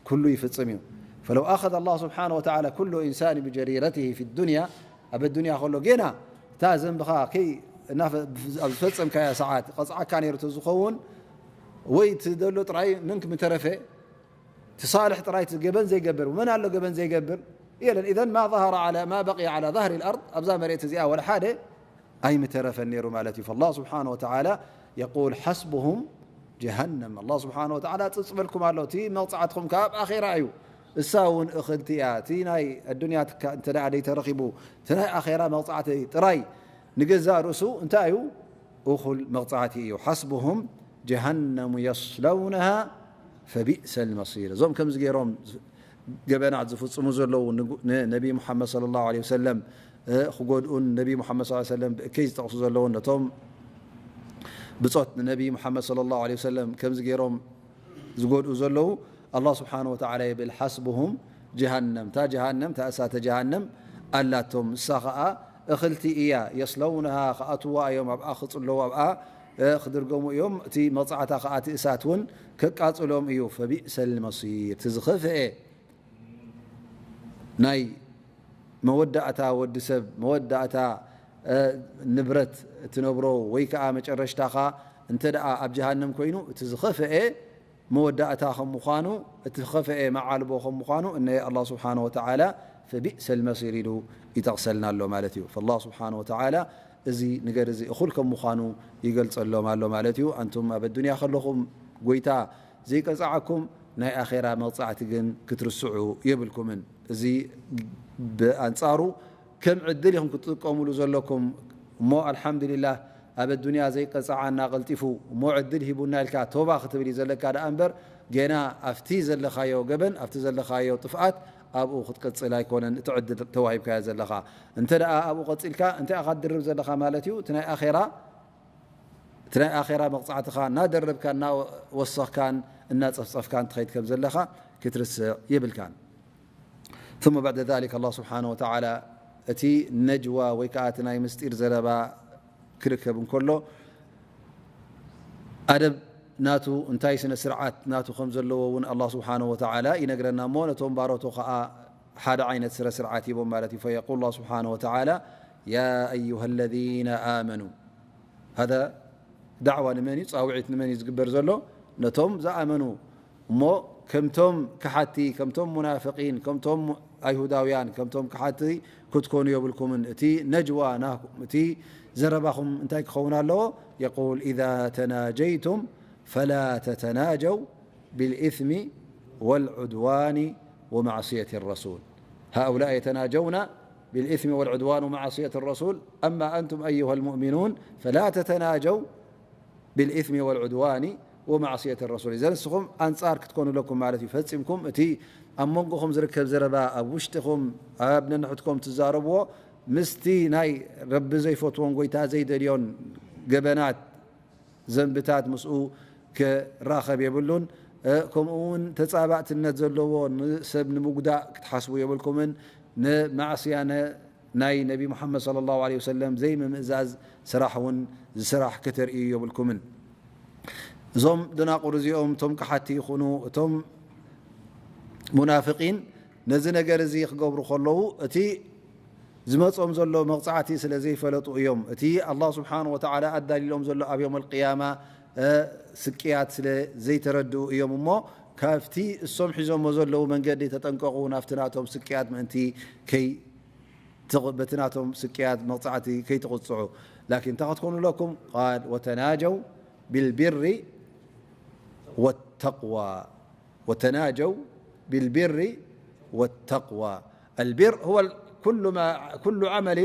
ኩሉ ይፍጽም እዩ። ፈለው ኣኸዘ ኣላህ ስብሓነ ወተዓላ ኩሉ ኢንሳን ብጀሪረትሂ ፊ ዱንያ፣ ኣብ ኣዱንያ ከሎ ጌና እታ ዘንብኻ ከይ-፣ እናፈ-፣ ኣብ ዝፈጸምካያ ሰዓት ቀጽዓካ ነይሩ ተዝኸውን፣ ወይ ትደሎ ጥራይ ምንክ ምተረፈ፣ ትሳልሕ ጥራይ እቲ ገበን ዘይገብር፣ መን ኣሎ ገበን ዘይገብር? የለን። ኢዘን ማ ظهر على، ማ በቂየ على ظهر الأرض፣ ኣብዛ መሬት እዚኣ ወላ ሓደ ኣይምተረፈን ነይሩ ማለት እዩ። فالله سبحانه وتعالى يقول حسبهم جهنم። ኣላህ ስብሓነ ወተዓላ ጽጽበልኩም ኣሎ። እቲ መቕጻዕትኹም ካብ ኣኼራ እዩ። እሳ እውን እኽልቲ እያ። እቲ ናይ ኣዱንያ ትካ-፣ እንተ ደኣ ደይተረኺቡ፣ እቲ ናይ ኣኼራ መቕጻዕቲ ጥራይ ንገዛእ ርእሱ እንታይ እዩ? እኹል መቕጻዕቲ እዩ። حسبهم جهنم يصلونها فبئس المصير። እዞም ከምዚ ገይሮም ገበናት ዝፍጽሙ ዘለዉ ንጉ-፣ ንነቢ ሙሓመድ ሰለላሁ ዐለይሂ ወሰለም፣ እ፣ ክጎድኡን ነቢ ሙሓመድ ሰለላሁ ዐለይሂ ወሰለም ብእከይ ዝጠቕሱ ዘለዉን ነቶም ብጾት ንነቢ ሙሓመድ ሰለላሁ ዐለይሂ ወሰለም ከምዚ ገይሮም ዝጎድኡ ዘለዉ ኣላህ ስብሓነ ወተዓላ ይብል፣ ሓስብሁም ጀሃነም፣ እታ ጀሃነም፣ እታ እሳተ ጀሃነም ኣላቶም፣ እሳ ኸኣ እኽልቲ እያ፣ የስለውነሃ፣ ክኣትዋ እዮም፣ ኣብኣ ክጽለዉ፣ ኣብኣ፣ እ፣ ክድርገሙ እዮም፣ እቲ መቕጻዕታ ኸኣ እቲ እሳት እውን ከቃጽሎም እዩ። ፈቢእሰል መሲር፣ እቲ ዝኸፍኤ ናይ መወዳእታ ወዲ ሰብ፣ መወዳእታ፣ እ፣ ንብረት እትነብሮ ወይ ከኣ መጨረሽታኻ እንተ ደኣ ኣብ ጀሃነም ኮይኑ፣ እቲ ዝኸፍኤ መወዳእታ ከም ምዃኑ፣ እቲ ዝኸፍኤ መዓልቦ ከም ምዃኑ፣ እነ ኣላህ ስብሓነ ወተዓላ ፈቢእሰል መሲር ኢሉ ይጠቕሰልና ኣሎ ማለት እዩ። ፈላህ ስብሓነ ወተዓላ እዚ ነገር እዚ እኹል ከም ምዃኑ ይገልጸሎም ኣሎ ማለት እዩ። ኣንቱም ኣብ ኣዱንያ ከለኹም ጎይታ ዘይቀጽዓኩም፣ ናይ ኣኼራ መቕጻዕቲ ግን ክትርስዑ የብልኩምን። እዚ ብኣንጻሩ ከም ዕድል ኢኹም ክትጥቀሙሉ ዘለኩም። እሞ ኣልሓምዱሊላህ፣ ኣብ ኣዱንያ ዘይቀጽዓና ቀልጢፉ እሞ ዕድል ሂቡና ኢልካ ቶባ ክትብል እዩ ዘለካ ደኣ እምበር፣ ጌና ኣብቲ ዘለኻዮ ገበን፣ ኣብቲ ዘለኻዮ ጥፍኣት ኣብኡ ክትቅጽል ኣይኮነን እቲ ዕድል ተዋሂብካዮ ዘለኻ። እንተ ደኣ ኣብኡ ቀጺልካ፣ እንታይ ኢኻ ትድርብ ዘለኻ ማለት እዩ? እቲ ናይ ኣኼራ፣ እቲ ናይ ኣኼራ መቕጻዕትኻ እናደረብካ፣ እናወሰኽካን እናጸፍጸፍካን ትኸይድ ከም ዘለኻ ክትርስዕ የብልካን። ثم بعد ذلك الله سبحانه وتعالى እቲ ነጅዋ ወይ ከኣ እቲ ናይ ምስጢር ዘረባ ክርከብ እንከሎ፣ ኣደብ ናቱ እንታይ ስነ ስርዓት ናቱ ከም ዘለዎ እውን ኣላህ ስብሓነሁ ወተዓላ ይነግረና እሞ፣ ነቶም ባሮቱ ኸኣ ሓደ ዓይነት ስነ ስርዓት ሂቦም ማለት እዩ። فيقول الله سبحانه وتعالى: يا أيها الذين آمنوا. هذا ዳዕዋ ንመን እዩ? ጻውዒት ንመን እዩ ዝግበር ዘሎ? ነቶም ዝኣመኑ። እሞ ከምቶም ከሓቲ፣ ከምቶም ሙናፍቂን፣ ከምቶም ኣይሁዳውያን፣ ከምቶም ከሓቲ ክትኮኑ የብልኩምን። እቲ ነጅዋ ናኩም፣ እቲ ዘረባኹም እንታይ ክኸውን ኣለዎ? يقول: إذا تناجيتم فلا تتناجوا بالإثم والعدوان ومعصية الرسول. هؤلاء يتناجون بالإثم والعدوان ومعصية الرسول، أما أنتم أيها المؤمنون فلا تتناجوا بالإثم والعدوان ومعصية الرسول. إذن ንስኹም ኣንጻር ክትኮኑ ኣለኩም ማለት እዩ። ፈጺምኩም እቲ ኣብ መንጎኹም ዝርከብ ዘረባ፣ ኣብ ውሽጥኹም፣ ኣብ ነንሕድኩም ትዛረብዎ፣ ምስቲ ናይ ረቢ ዘይፈትዎን ጎይታ ዘይደልዮን ገበናት፣ ዘንብታት ምስኡ ክራኸብ የብሉን። እ፣ ከምኡ እውን ተጻባእትነት ዘለዎ ንሰብ ንምጉዳእ ክትሓስቡ የብልኩምን። ንማዕስያ ነ-፣ ናይ ነቢ ሙሓመድ ሰለላሁ ዐለይሂ ወሰለም ዘይምምእዛዝ ስራሕ እውን ዝስራሕ ከተርእዩ የብልኩምን። እዞም ደናቁር እዚኦም፣ እቶም ከሓቲ ይኹኑ፣ እቶም ሙናፍቂን ነዚ ነገር እዚ ክገብሩ ከለዉ፣ እቲ ዝመጾም ዘሎ መቕጻዕቲ ስለ ዘይፈለጡ እዮም። እቲ ኣላህ ስብሓን ወተዓላ ኣዳሊሎም ዘሎ ኣብ የውመል ቅያማ፣ እ፣ ስቅያት ስለ ዘይተረድኡ እዮም እሞ፣ ካብቲ እሶም ሒዞሞ ዘለዉ መንገዲ ተጠንቀቑ፣ ናብቲ ናቶም ስቅያት ምእንቲ ከይ-፣ ትቕ-፣ በቲ ናቶም ስቅያት መቕጻዕቲ ከይትቕጽዑ። ላኪን እንታይ ክትኮኑ ኣለኩም? ቃል ወተናጀው ቢልቢሪ ወተቅዋ። وتناجوا بالبر والتقوى. البر هو ال-، كل ما، كل عمل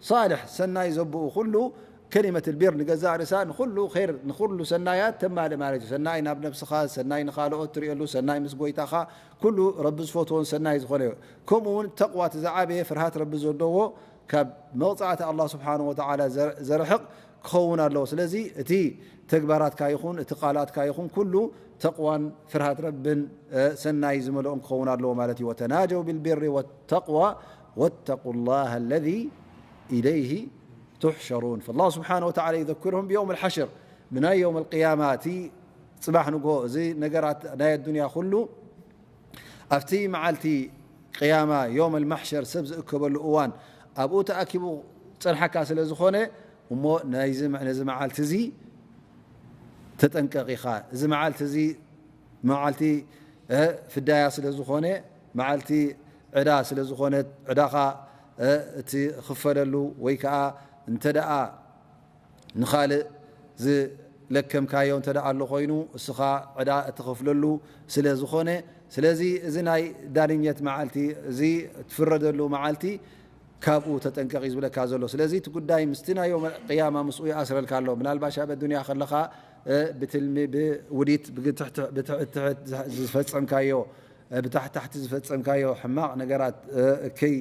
صالح، ሰናይ ዘብኡ ኩሉ። ከሊመት البر ንገዛእ ርእሳ ንኹሉ ኸይር፣ ንኹሉ ሰናያት ተማልእ ማለት እዩ። ሰናይ ናብ ነብስኻ፣ ሰናይ ንኻልኦት ትርእየሉ፣ ሰናይ ምስ ጎይታኻ፣ ኩሉ ረቢ ዝፈትዎን ሰናይ ዝኾነ እዩ። ከምኡ እውን ተቕዋ፣ እቲ ዝዓበየ ፍርሃት ረቢ ዘለዎ፣ ካብ መቕጻዕቲ ኣላህ ስብሓንሁ ወተዓላ ዘር-፣ ዘርሕቕ ክኸውን ኣለዎ። ስለዚ እቲ ተግባራትካ ይኹን እቲ ቃላትካ ይኹን ኩሉ ተቕዋን ፍርሃት ረብን፣ እ፣ ሰናይ ዝመልኦም ክኸውን ኣለዎ ማለት እዩ። وتناجوا بالبر والتقوى واتقوا الله الذي إليه تحشرون. فالله سبحانه وتعالى يذكرهم بيوم الحشر، ብናይ የውም ኣልቅያማ፣ እቲ ጽባሕ ንግሆ፣ እዚ ነገራት ናይ ኣዱንያ ኩሉ ኣብቲ መዓልቲ ቅያማ፣ ዮም ኣልማሕሸር፣ ሰብ ዝእከበሉ እዋን፣ ኣብኡ ተኣኪቡ ጸንሓካ ስለ ዝኾነ፣ እሞ ናይዚ፣ ነዚ መዓልቲ እዚ ተጠንቀቕ ኢኻ። እዚ መዓልቲ እዚ መዓልቲ፣ እ፣ ፍዳያ ስለ ዝኾነ፣ መዓልቲ ዕዳ ስለ ዝኾነት፣ ዕዳኻ፣ እ፣ እትኽፈለሉ ወይ ከኣ እንተ ደኣ ንኻልእ ዝለከምካዮ እንተ ደኣ ኣሎ ኮይኑ፣ እስኻ ዕዳ እትኸፍለሉ ስለ ዝኾነ፣ ስለዚ እዚ ናይ ዳንኘት መዓልቲ፣ እዚ እትፍረደሉ መዓልቲ፣ ካብኡ ተጠንቀቕ እዩ ዝብለካ ዘሎ። ስለዚ እቲ ጉዳይ ምስቲ ናይ ዮም ቅያማ ምስኡ ይኣስረልካ ኣሎ። ምናልባሽ ኣብ ኣዱንያ ከለኻ፣ እ፣ ብትልሚ፣ ብውዲት፣ ብግትሕትሕ-፣ ብትሕትሕት ዝፈጸምካዮ፣ እ፣ ብታሕቲ ታሕቲ ዝፈጸምካዮ ሕማቕ ነገራት፣ እ፣ እከይ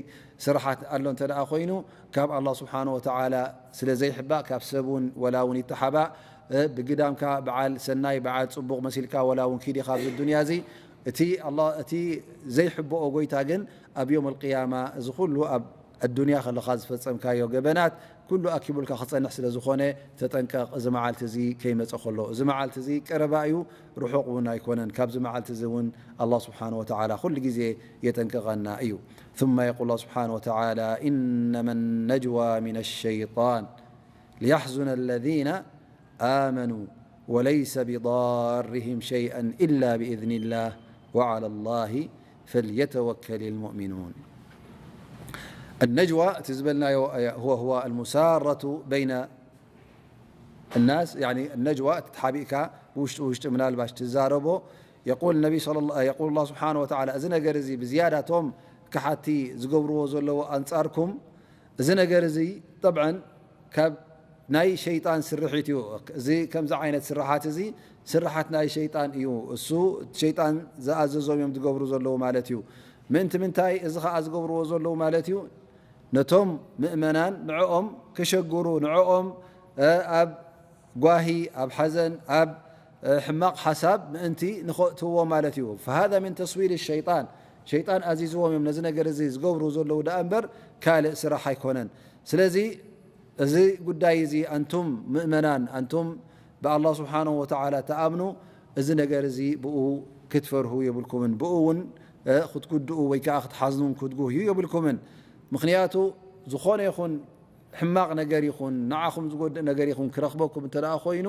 ስራሓት ኣሎ እንተ ደኣ ኮይኑ፣ ካብ ኣላህ ስብሓነ ወተዓላ ስለ ዘይሕባእ፣ ካብ ሰብ እውን ወላ እውን ይተሓባእ፣ እ፣ ብግዳምካ በዓል ሰናይ፣ በዓል ጽቡቕ መሲልካ ወላ እውን ኪድ ኢኻ ኣብዚ ዱንያ እዚ፣ እቲ ኣላህ፣ እቲ ዘይሕብኦ ጎይታ ግን ኣብ ዮም ኣልቅያማ እዚ ኩሉ ኣብ ኣዱንያ ከለኻ ዝፈጸምካዮ ገበናት ኩሉ ኣኪቡልካ ክጸንሕ ስለ ዝኾነ፣ ተጠንቀቕ፣ እዚ መዓልቲ እዚ ከይመጸ ከሎ። እዚ መዓልቲ እዚ ቀረባ እዩ፣ ርሑቕ እውን ኣይኮነን። ካብዚ መዓልቲ እዚ እውን ኣላህ ስብሓነ ወተዓላ ኩሉ ግዜ የጠንቅቐና እዩ። ثم يقول الله سبحانه وتعالى: إنما النجوى من الشيطان ليحزن الذين آمنوا وليس بضارهم شيئا إلا بإذن الله وعلى الله فليتوكل المؤمنون. النجوى፣ እቲ ዝበልናዮ፣ هو، هو المسارة بين الناس، يعني النجوى፣ እቲ ተሓቢእካ ውሽጢ ውሽጢ ምናልባሽ ትዛረቦ። يقول النبي صلى الله، يقول الله سبحانه وتعالى، እዚ ነገር እዚ ብዝያዳ እቶም ከሓቲ ዝገብርዎ ዘለዉ ኣንጻርኩም፣ እዚ ነገር እዚ طبعا ካብ ናይ ሸይጣን ስርሒት እዩ። እዚ ከምዚ ዓይነት ስርሓት እዚ ስርሓት ናይ ሸይጣን እዩ። እሱ ሸይጣን ዝኣዘዞም እዮም ዝገብሩ ዘለዉ ማለት እዩ። ምእንቲ ምንታይ እዚ ኸኣ ዝገብርዎ ዘለዉ ማለት እዩ? ነቶም ምእመናን ንዕኦም ክሸግሩ፣ ንዕኦም፣ እ፣ ኣብ ጓሂ፣ ኣብ ሓዘን፣ ኣብ፣ እ፣ ሕማቕ ሓሳብ ምእንቲ ንኸእትዎ ማለት እዩ። فهذا من تسويل الشيطان። ሸይጣን ኣዚዝዎም እዮም ነዚ ነገር እዚ ዝገብሩ ዘለዉ ደኣ እምበር ካልእ ስራሕ ኣይኮነን። ስለዚ እዚ ጉዳይ እዚ ኣንቱም ምእመናን፣ ኣንቱም ብኣላህ ስብሓነሁ ወተዓላ ትኣምኑ፣ እዚ ነገር እዚ ብኡ ክትፈርሁ የብልኩምን። ብኡ እውን፣ እ፣ ክትጉድኡ ወይ ከዓ ክትሓዝኑን ክትጉህዩ የብልኩምን። ምኽንያቱ ዝኾነ ይኹን ሕማቕ ነገር ይኹን፣ ንዓኹም ዝጎድእ ነገር ይኹን ክረኽበኩም እንተ ደኣ ኮይኑ፣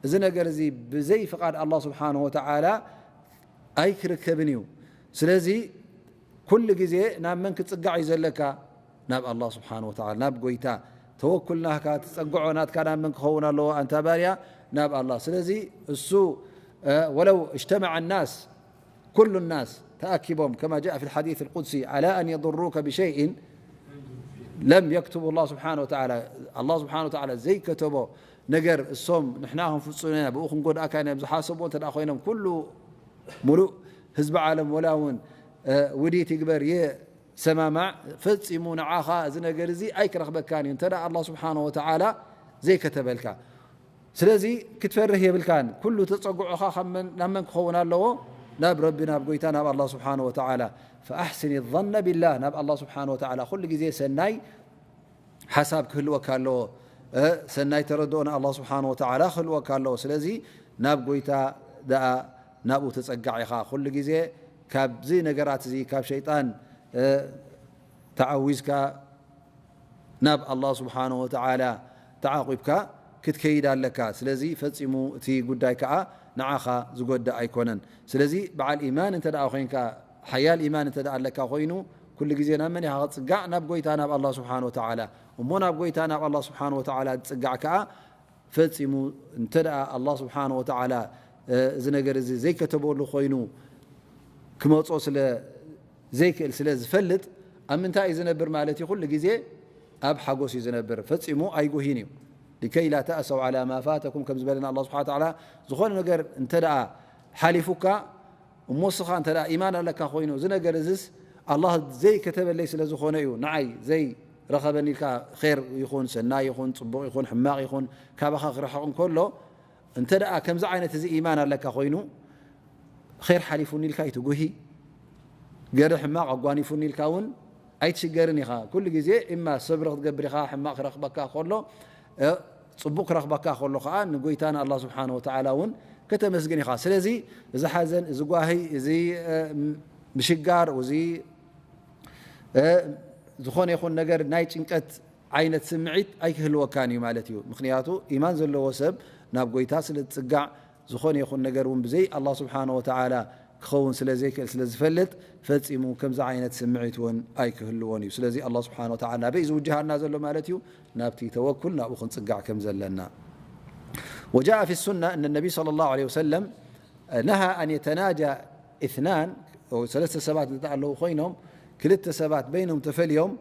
እዚ ነገር እዚ ብዘይ ፍቓድ ኣላህ ስብሓነሁ ወተዓላ ኣይክርከብን እዩ። ስለዚ ኩሉ ግዜ ናብ መን ክትጽጋዕ እዩ ዘለካ? ናብ ኣላህ ስብሓነሁ ወተዓላ፣ ናብ ጎይታ። ተወኩል ናትካ፣ ትጸግዖ ናትካ ናብ መን ክኸውን ኣለዎ? ኣንታ ባርያ፣ ናብ ኣላህ። ስለዚ እሱ፣ እ፣ ወለው እጅተመዐ ናስ፣ ኩሉ ናስ ተኣኪቦም፣ ከማ ጃእ ፊል ሓዲስ ልቁድሲ፣ ዓላ ኣን የضሩከ ብሸይእን ለም የክትቡ ላህ ስብሓነ ወተዓላ፣ ኣላህ ስብሓነ ወተዓላ ዘይከተቦ ነገር እሶም ንሕና ክንፍጽሞ ኢና፣ ብኡ ክንጎድኣካ ኢና እዮም ዝሓሰብዎ እንተ ደኣ ኮይኖም፣ ኩሉ ሙሉእ ህዝቢ ዓለም ወላ እውን፣ እ፣ ውዲት ይግበር የ ሰማማዕ ፈጺሙ ንዓኻ እዚ ነገር እዚ ኣይክረኽበካን እዩ፣ እንተ ደኣ ኣላህ ስብሓነ ወተዓላ ዘይከተበልካ። ስለዚ ክትፈርህ የብልካን። ኩሉ ተጸግዖኻ ካብ መን፣ ናብ መን ክኸውን ኣለዎ? ናብ ረቢ፣ ናብ ጎይታ፣ ናብ ኣላህ ስብሓነ ወተዓላ። ፈኣሕሲን ظነ ቢላህ፣ ናብ ኣላህ ስብሓነ ወተዓላ ኩሉ ግዜ ሰናይ ሓሳብ ክህልወካ ኣለዎ። እ፣ ሰናይ ተረድኦ ንኣላህ ስብሓነ ወተዓላ ክህልወካ ኣለዎ። ስለዚ ናብ ጎይታ ደኣ ናብኡ ተጸጋዕ ኢኻ። ኩሉ ግዜ ካብዚ ነገራት እዚ፣ ካብ ሸይጣን፣ እ፣ ተዓዊዝካ ናብ ኣላህ ስብሓነ ወተዓላ ተዓቂብካ ክትከይድ ኣለካ። ስለዚ ፈጺሙ እቲ ጉዳይ ከኣ ንዓኻ ዝጎድእ ኣይኮነን። ስለዚ በዓል ኢማን እንተ ደኣ ኮይንካ፣ ሓያል ኢማን እንተ ደኣ ኣለካ ኮይኑ፣ ኩሉ ግዜ ናብ መን ኢኻ ክትጽጋዕ? ናብ ጎይታ፣ ናብ ኣላህ ስብሓነ ወተዓላ። እሞ ናብ ጎይታ፣ ናብ ኣላህ ስብሓነ ወተዓላ ዝጽጋዕ ከኣ ፈጺሙ እንተ ደኣ ኣላህ ስብሓነ ወተዓላ፣ እ፣ እዚ ነገር እዚ ዘይከተበሉ ኮይኑ ክመጾ ስለ ዘይክእል፣ ስለ ዝፈልጥ፣ ኣብ ምንታይ እዩ ዝነብር ማለት እዩ? ኩሉ ግዜ ኣብ ሓጎስ እዩ ዝነብር። ፈጺሙ ኣይጉሂን እዩ። ሊከይ ላ ተእሰው ዓላ ማ ፋተኩም፣ ከም ዝበለና ኣላህ ስብሓነ ወተዓላ፣ ዝኾነ ነገር እንተ ደኣ ሓሊፉካ፣ እሞ እስኻ እንተ ደኣ ኢማን ኣለካ ኮይኑ፣ እዚ ነገር እዚስ ኣላህ ዘይከተበለይ ስለ ዝኾነ እዩ፣ ንዓይ ዘይረኸበኒ ኢልካ፣ ኼር ይኹን፣ ሰናይ ይኹን፣ ጽቡቕ ይኹን፣ ሕማቕ ይኹን፣ ካባኻ ክርሕቕ እንከሎ፣ እንተ ደኣ ከምዚ ዓይነት እዚ ኢማን ኣለካ ኮይኑ፣ ኼር ሓሊፉኒ ኢልካ ኣይትጉሂ፣ ገለ ሕማቕ ኣጓኒፉኒ ኢልካ እውን ኣይትሽገርን ኢኻ። ኩሉ ግዜ እማ ሰብሪ ክትገብር ኢኻ፣ ሕማቕ ክረኽበካ ከሎ፣ እ፣ ጽቡቕ ክረኽበካ ከሎ ኸኣ ንጎይታ ንኣላህ ስብሓነ ወተዓላ እውን ከተመስግን ኢኻ። ስለዚ እዚ ሓዘን፣ እዚ ጓሂ፣ እዚ፣ እ፣ ምሽጋር፣ እዚ፣ እ፣ ዝኾነ ይኹን ነገር ናይ ጭንቀት ዓይነት ስምዒት ኣይክህልወካን እዩ ማለት እዩ። ምኽንያቱ ኢማን ዘለዎ ሰብ ናብ ጎይታ ስለ ዝጽጋዕ፣ ዝኾነ ይኹን ነገር እውን ብዘይ ኣላህ ስብሓነ ወተዓላ ክኸውን ስለ ዘይክእል ስለ ዝፈልጥ፣ ፈጺሙ ከምዚ ዓይነት ስምዒት እውን ኣይክህልዎን እዩ። ስለዚ ኣላህ ስብሓነ ወተዓላ ናበይ እዩ ዝውጅሃና ዘሎ ማለት እዩ? ናብቲ ተወኩል፣ ናብኡ ክንጽጋዕ ከም ዘለና። وجاء في السنة أن النبي صلى الله عليه وسلم نهى أن يتناجى اثنان، ሰለስተ ሰባት እንተ ኣለዉ ኮይኖም፣ ክልተ ሰባት በይኖም ተፈልዮም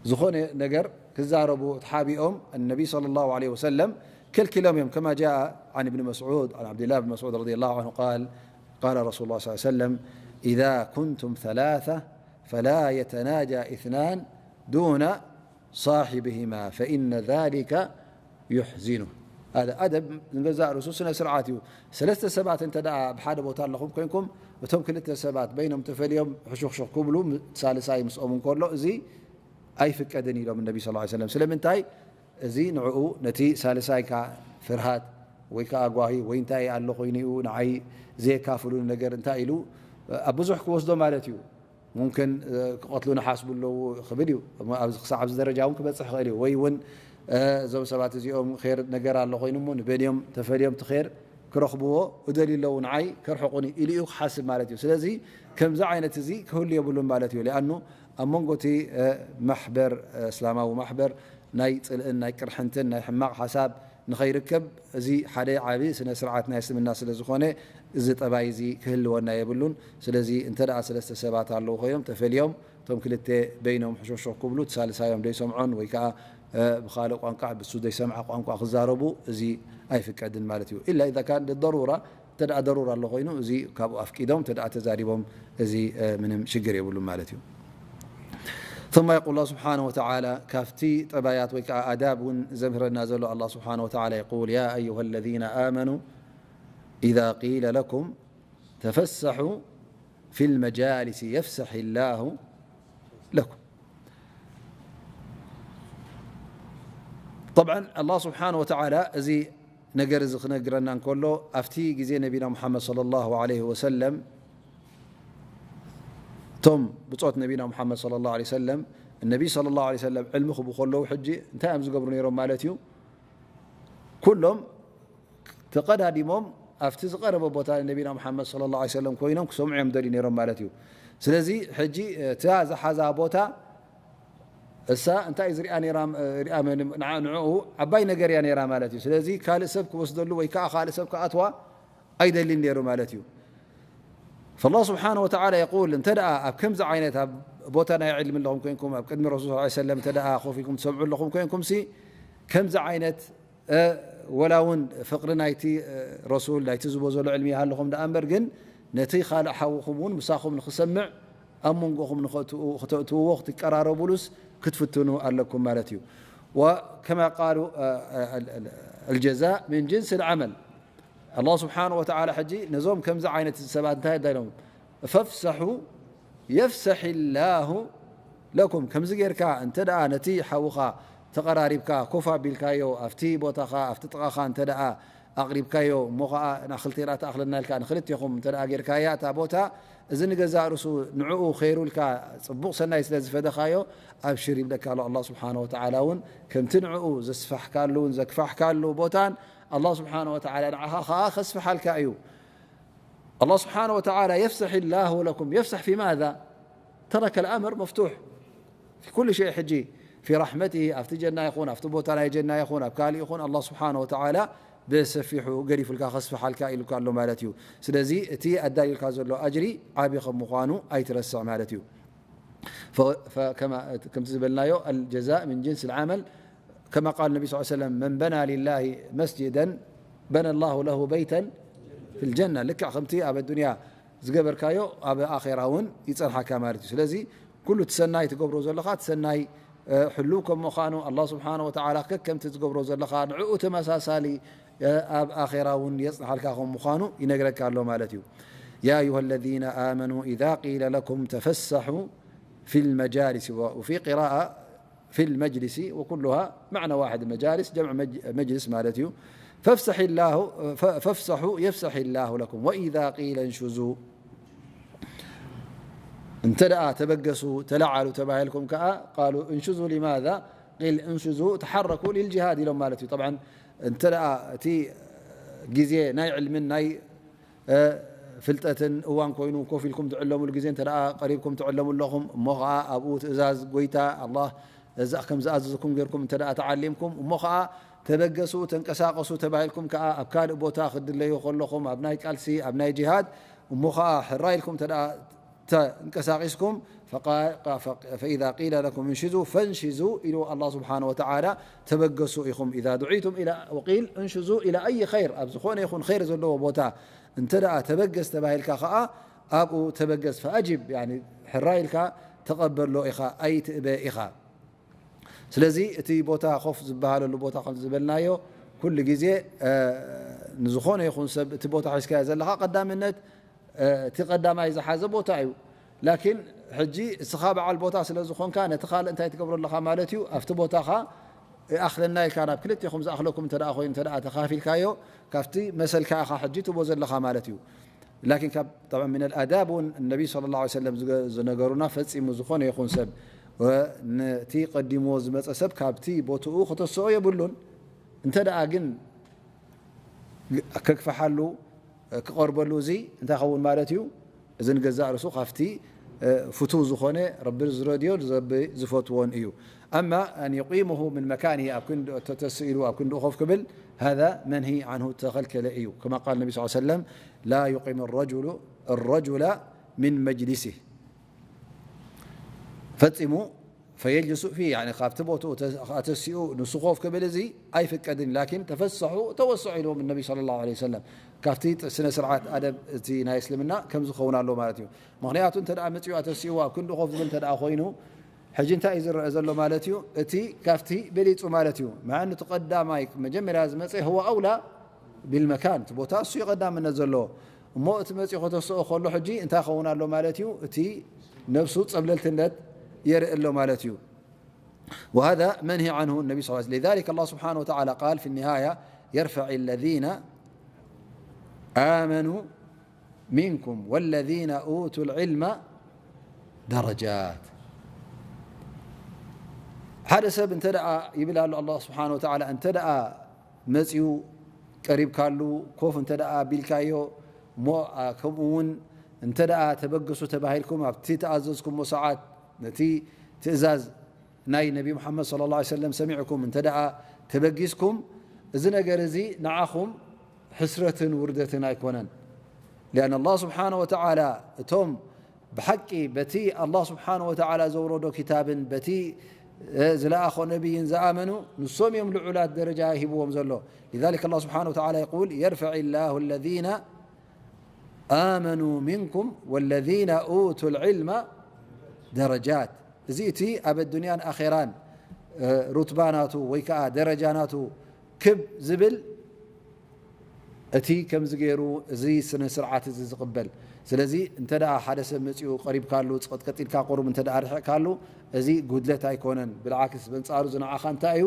ዝኾነ ነገር ክዛረቡ ተሓቢኦም፣ النبي صلى الله عليه وسلم ከልኪሎም እዮም። كما جاء عن ابن مسعود، عن عبد الله بن مسعود رضي الله عنه قال، قال رسول الله صلى الله عليه وسلم: إذا كنتم ثلاثة فلا يتناجى اثنان دون صاحبهما فإن ذلك يحزنه. هذا أدب ንገዛእ ርእሱ ስነ ስርዓት እዩ። ሰለስተ ሰባት እንተ ደኣ ኣብ ሓደ ቦታ ኣለኹም ኮይንኩም፣ እቶም ክልተ ሰባት በይኖም ተፈልዮም ሕሹኽሹኽ ክብሉ፣ ም-፣ ሳልሳይ ምስኦም እንከሎ፣ እዚ ኣይፍቀድን ኢሎም ነቢ ሰለላሁ ዐለይሂ ወሰለም። ስለምንታይ? እዚ ንዕኡ፣ ነቲ ሳልሳይካ ፍርሃት ወይ ከኣ ጓሂ ወይ እንታይ ኣሎ ኮይኑ እዩ ንዓይ ዘየካፍሉኒ ነገር እንታይ ኢሉ ኣብ ብዙሕ ክወስዶ ማለት እዩ። ሙምክን፣ እ፣ ክቐትሉኒ ሓስቡ ኣለዉ ክብል እዩ። እሞ ኣብዚ፣ ክሳዕ ኣብዚ ደረጃ እውን ክበጽሕ ይኽእል እዩ። ወይ እውን፣ እ፣ እዞም ሰባት እዚኦም ኼር ነገር ኣሎ ኮይኑ እሞ ንበይኖም ተፈልዮም እቲ ኼር ክረኽብዎ እደልዩ ኣለዉ፣ ንዓይ ከርሕቑኒ ኢሉ እዩ ክሓስብ ማለት እዩ። ስለዚ ከምዚ ዓይነት እዚ ክህሉ የብሉን ማለት እዩ። ሊኣኑ ኣብ መንጎ እቲ፣ እ፣ ማሕበር፣ እ፣ እስላማዊ ማሕበር ናይ ጽልእን ናይ ቅርሕንትን ናይ ሕማቕ ሓሳብ ንኸይርከብ፣ እዚ ሓደ ዓቢ ስነ ስርዓት ናይ እስልምና ስለ ዝኾነ፣ እዚ ጠባይ እዚ ክህልወና የብሉን። ስለዚ እንተ ደኣ ሰለስተ ሰባት ኣለዉ ኮይኖም ተፈልዮም፣ እቶም ክልተ በይኖም ሕሹኽሹኽ ክብሉ፣ እቲ ሳልሳዮም ዘይሰምዖን ወይ ከኣ፣ እ፣ ብኻልእ ቋንቋ፣ ብሱ ዘይሰምዓ ቋንቋ ክዛረቡ፣ እዚ ኣይፍቀድን ማለት እዩ። ኢላ ኢዛ ካን ልደሩራ፣ እንተ ደኣ ደሩራ ኣሎ ኮይኑ፣ እዚ ካብኡ ኣፍቂዶም እንተ ደኣ ተዛሪቦም፣ እዚ፣ እ፣ ምንም ሽግር የብሉን ማለት እዩ። ثم يقول الله سبحانه وتعالى، ካብቲ ጠባያት ወይ ከኣ ኣዳብ እውን ዘምህረና ዘሎ ኣላህ ስብሓነ ወተዓላ يقول: يا أيها الذين آمنوا إذا قيل لكم تفسحوا في المجالس يفسح الله لكم. طبعا ኣላህ ስብሓነ ወተዓላ እዚ ነገር እዚ ክነግረና እንከሎ፣ ኣብቲ ግዜ ነቢና ሙሓመድ ሰለላሁ ዐለይሂ ወሰለም፣ እቶም ብጾት ነቢና ሙሓመድ ሰለላሁ ዐለይሂ ወሰለም፣ ነቢ ሰለላሁ ዐለይሂ ወሰለም ዕልሚ ክህቡ ከለዉ፣ ሕጂ እንታይ እዮም ዝገብሩ ነይሮም ማለት እዩ? ኩሎም ተቐዳዲሞም ኣብቲ ዝቐረበ ቦታ ነቢና ሙሓመድ ሰለላሁ ዐለይሂ ወሰለም ኮይኖም ክሰምዑ እዮም ደልዩ ነይሮም ማለት እዩ። ስለዚ ሕጂ እታ ዝሓዛ ቦታ እሳ እንታይ እዩ ዝሪኣ ነይራ? እ፣ ሪኣ መን-፣ ንዓ-፣ ንዕኡ ዓባይ ነገር እያ ነይራ ማለት እዩ። ስለዚ ካልእ ሰብ ክወስደሉ ወይ ከዓ ካልእ ሰብ ክኣትዋ ኣይደልን ነይሩ ማለት እዩ። فالله سبحانه وتعالى يقول، እንተ ደኣ ኣብ ከምዚ ዓይነት ኣብ ቦታ ናይ ዕልሚ ኣለኹም ኮይንኩም፣ ኣብ ቅድሚ ረሱል صلى الله عليه وسلم እንተ ደኣ ኮፍ ኢልኩም ትሰምዑ ኣለኹም ኮይንኩም ሲ፣ ከምዚ ዓይነት እ፣ ወላ እውን ፍቕሪ ናይቲ፣ እ፣ ረሱል ናይቲ ዝቦ ዘሎ ዕልሚ ይሃልኹም ደኣ እምበር፣ ግን ነቲ ካልእ ሓውኹም እውን ምሳኹም ንኽሰምዕ ኣብ መንጎኹም ንኸእትኡ-፣ ክተእትውዎ ክትቀራረቡሉስ ክትፍትኑ ኣለኩም ማለት እዩ። وكما قالوا، እ፣ እ፣ ال-، ال-، الجزاء من جنس العمل። ኣላህ ስብሓን ወተዓላ ሕጂ ነዞም ከምዚ ዓይነት ሰባት እንታይ እንታይ ኢሎም? ፈፍሰሑ የፍሰሕ ላሁ ለኩም። ከምዚ ጌርካ እንተ ደኣ ነቲ ሓውኻ ተቐራሪብካ፣ ኮፍ ኣቢልካዮ፣ ኣብቲ ቦታኻ፣ ኣብቲ ጥቓኻ እንተ ደኣ ኣቕሪብካዮ፣ እሞ ኸኣ ንኣኽልቴና ትኣኽለና ኢልካ ንኽልቴኹም እንተ ደኣ ጌርካያ እታ ቦታ፣ እዚ ንገዛእ ርእሱ ንዕኡ ኸይሩ ኢልካ ጽቡቕ ሰናይ ስለ ዝፈደኻዮ፣ ኣብሽር ይብለካ ኣሎ። ኣላህ ስብሓነ ወተዓላ እውን ከምቲ ንዕኡ ዘስፋሕካሉን ዘክፋሕካሉ ቦታን ኣላህ ስብሓነ ወተዓላ ንዓኻ ኸኣ ከስፍሓልካ እዩ። الله سبحانه وتعالى يفسح الله لكم، يفسح في ماذا؟ ترك الأمر مفتوح في كل شيء ሕጂ في رحمته، ኣብቲ ጀና ይኹን ኣብቲ ቦታ ናይ ጀና ይኹን ኣብ ካልእ ይኹን ኣላህ ስብሓነ ወተዓላ ብሰፊሑ ገዲፉልካ ከስፍሓልካ ኢሉካ ኣሎ ማለት እዩ። ስለዚ እቲ ኣዳልዩልካ ዘሎ ኣጅሪ ዓቢ ከም ምዃኑ ኣይትረስዕ ማለት እዩ። ف-، فكما፣ ከምቲ ዝበልናዮ الجزاء من جنس العمل، كما قال النبي صلى الله عليه وسلم، من بنى لله مسجدا بنى الله له بيتا في الجنة። ልክዕ ከምቲ ኣብ ኣዱንያ ዝገበርካዮ ኣብ ኣኼራ እውን ይጸንሓካ ማለት እዩ። ስለዚ ኩሉ እቲ ሰናይ ትገብሮ ዘለኻ፣ እቲ ሰናይ፣ እ፣ ሕሉው ከም ምዃኑ ኣላህ ስብሓነ ወተዓላ ከከምቲ ትገብሮ ዘለኻ ንዕኡ ተመሳሳሊ፣ እ፣ ኣብ ኣኼራ እውን የጽንሓልካ ከም ምዃኑ ይነግረካ ኣሎ ማለት እዩ። يا أيها الذين آمنوا إذا قيل لكم تفسحوا في المجالس، و-، وفي قراءة في المجلس، وكلها معنى واحد، مجالس جمع مج-، مجلس ማለት እዩ። فافسح الله، ف-، فافسحوا يفسح الله لكم، وإذا قيل انشزوا، እንተ ደኣ ተበገሱ፣ ተለዓሉ ተባሂልኩም ከኣ قالوا انشزوا لماذا؟ قيل انشزوا تحركوا للجهاد ኢሎም ማለት እዩ። طبعا እንተ ደኣ እቲ ግዜ ናይ ዕልምን ናይ እ፣ ፍልጠትን እዋን ኮይኑ ኮፍ ኢልኩም ትዕለሙሉ ግዜ እንተ ደኣ ቀሪብኩም ትዕለሙ ኣለኹም፣ እሞ ኸኣ ኣብኡ ትእዛዝ ጎይታ ኣላህ እዛ ከም ዝኣዘዝኩም ጌርኩም እንተ ደኣ ተዓሊምኩም፣ እሞ ኸኣ ተበገሱ፣ ተንቀሳቐሱ ተባሂልኩም ከኣ ኣብ ካልእ ቦታ ክትድለዩ ከለኹም፣ ኣብ ናይ ቃልሲ፣ ኣብ ናይ ጂሃድ፣ እሞ ኸኣ ሕራይ ኢልኩም እንተ ደኣ ተንቀሳቒስኩም፣ ፈቃ-፣ ፈ-፣ فإذا قيل لكم انشزوا فانشزوا ኢሉ ኣላህ ስብሓነ ወተዓላ፣ ተበገሱ ኢኹም። إذا دعيتم إلى، وقيل انشزوا إلى أي خير، ኣብ ዝኾነ ይኹን ኸይር ዘለዎ ቦታ እንተ ደኣ ተበገስ ተባሂልካ ኸኣ ኣብኡ ተበገስ፣ ፈኣጅብ፣ ያኒ ሕራይ ኢልካ ተቐበሎ ኢኻ፣ ኣይትእበ ኢኻ። ስለዚ እቲ ቦታ ኮፍ ዝበሃለሉ ቦታ ከም ዝበልናዮ፣ ኩሉ ግዜ፣ እ፣ ንዝኾነ ይኹን ሰብ እቲ ቦታ ሒዝካዮ ዘለኻ ቀዳምነት፣ እ፣ እቲ ቀዳማይ ዝሓዘ ቦታ እዩ። ላኪን ሕጂ እስኻ በዓል ቦታ ስለ ዝኾንካ ነቲ ካልእ እንታይ ትገብሮ ኣለኻ ማለት እዩ? ኣብቲ ቦታኻ ይኣኽለና ኢልካ ናብ ክልቴኹም ዝኣኽለኩም እንተ ደኣ ኮይኑ እንተ ደኣ ተኻፊልካዮ ካብቲ መሰልካ ኢኻ ሕጂ ትቦ ዘለኻ ማለት እዩ። ላኪን ካብ طبعا من الآداب እውን النبي صلى الله عليه وسلم ዝገ-، ዝነገሩና ፈጺሙ ዝኾነ ይኹን ሰብ ወ-፣ ነቲ ቀዲምዎ ዝመጸ ሰብ ካብቲ ቦትኡ ከተስኦ የብሉን። እንተ ደኣ ግን ከግፍሓሉ፣ ክቐርበሉ፣ እዚ እንታይ ኸውን ማለት እዩ? እዚ ንገዛእ ርእሱ ካብቲ፣ እ፣ ፍቱው ዝኾነ ረቢ ዝረድዮን ረቢ ዝፈትዎን እዩ። أما أن يقيمه من مكانه ኣብ ክንዲ ተተስኢሉ ኣብ ክንዲ ኮፍ ክብል هذا منهي عنه ተኸልከለ እዩ። كما قال النبي صلى الله عليه وسلم لا يقيم الرجل الرجل من مجلسه ፈጺሙ فيجلس فيه، يعني ካብቲ ቦትኡ ተ-፣ ኣተሲኡ ንሱ ኮፍ ክብል እዚ ኣይፍቀድን። ላኪን ተፈሰሑ ተወስዑ ኢልዎም ነቢ صلى الله عليه وسلم። ካብቲ ጥ-፣ ስነ ስርዓት ኣደብ እቲ ናይ እስልምና ከም ዝኸውን ኣሎ ማለት እዩ። ምኽንያቱ እንተ ደኣ መጺኡ ኣተሲኡ ኣብ ክንዲ ኮፍ ዝብል እንተ ደኣ ኮይኑ፣ ሕጂ እንታይ እዩ ዝረአ ዘሎ ማለት እዩ? እቲ ካብቲ በሊጹ ማለት እዩ። مع أن እቲ ቀዳማይ መጀመርያ ዝመጸ هو أولى بالمكان، እቲ ቦታ እሱ እዩ ቀዳምነት ዘለዎ። እሞ እቲ መጺኡ ከተስኦ ከሎ ሕጂ እንታይ ይኸውን ኣሎ ማለት እዩ? እቲ ነብሱ ጸብለልትነት የርኢ ኣሎ ማለት እዩ። وهذا منهي عنه النبي صلى الله عليه وسلم. لذلك الله سبحانه وتعالى قال في النهاية: يرفع الذين آمنوا منكم والذين أوتوا العلم درجات. ሓደ ሰብ እንተ ደኣ ይብል ኣሎ ኣላህ ስብሓን ወተዓላ፣ እንተ ደኣ መጺኡ ቀሪብካሉ፣ ኮፍ እንተ ደኣ ኣቢልካዮ፣ እሞ፣ ኣ፣ ከምኡ እውን እንተ ደኣ ተበገሱ ተባሂልኩም ኣብቲ ተኣዘዝኩሞ ሰዓት ነቲ ትእዛዝ ናይ ነቢ ሙሓመድ صلى الله عليه وسلم ሰሚዕኩም እንተ ደኣ ተበጊስኩም፣ እዚ ነገር እዚ ንዓኹም ሕስረትን ውርደትን ኣይኮነን። لأن الله سبحانه وتعالى እቶም ብሓቂ በቲ الله سبحانه وتعالى ዘውረዶ ክታብን በቲ ዝለኣኾ ነቢይን ዝኣመኑ ንሶም እዮም ልዑላት ደረጃ ሂብዎም ዘሎ። لذلك الله سبحانه وتعالى يقول يرفع الله الذين آمنوا منكم والذين أوتوا العلم درجات. እዚ እቲ ኣብ ኣዱንያን ኣኼራን ሩትባ ናቱ ወይ ከዓ ደረጃ ናቱ ክብ ዝብል እቲ ከምዚ ገይሩ እዚ ስነ ስርዓት እዚ ዝቕበል። ስለዚ እንተ ደኣ ሓደ ሰብ መጺኡ ቀሪብካሉ፣ ቀጥቀጢልካ ቁሩብ እንተ ደኣ ርሕቕካሉ፣ እዚ ጉድለት ኣይኮነን። ብልዓክስ በንጻሩ ዝነዓኻ እንታይ እዩ?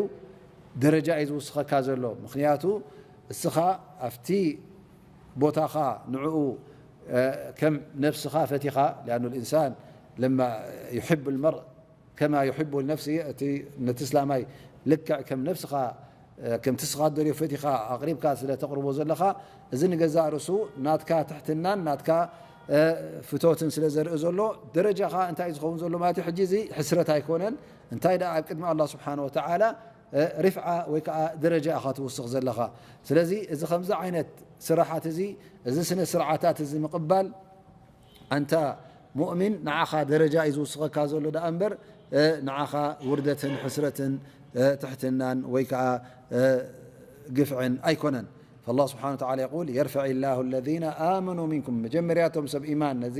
ደረጃ እዩ ዝውስኸካ ዘሎ። ምኽንያቱ እስኻ ኣብቲ ቦታኻ ንዕኡ ከም ነብስኻ ፈቲኻ፣ لأن الإنسان لما يحب المرء كما يحب لنفسه، እቲ ነቲ እስላማይ ልክዕ ከም ነብስኻ ከምቲ ስኻ ደልዮ ፈቲኻ ኣቕሪብካ ስለ ተቕርቦ ዘለኻ፣ እዚ ንገዛእ ርእሱ ናትካ ትሕትናን ናትካ ፍቶትን ስለ ዘርኢ ዘሎ፣ ደረጃኻ እንታይ እዩ ዝኸውን ዘሎ ማለት እዩ? ሕጂ እዚ ሕስረት ኣይኮነን። እንታይ ደኣ ኣብ ቅድሚ ኣላህ ስብሓነ ወተዓላ ሪፍዓ ወይ ከዓ ደረጃ ኢኻ ትውስኽ ዘለኻ። ስለዚ እዚ ከምዚ ዓይነት ስራሓት እዚ፣ እዚ ስነ ስርዓታት እዚ ምቕባል ኣንታ ሙእሚን ንዓኻ ደረጃ እዩ ዝውስኸካ ዘሎ ደኣ እምበር ንዓኻ ውርደትን ሕስረትን ትሕትናን ወይ ከዓ ግፍዕን ኣይኮነን። فالله سبحانه وتعالى يقول يرفع الله الذين آمنوا منكم። መጀመርያ እቶም ሰብ ኢማን ነዚ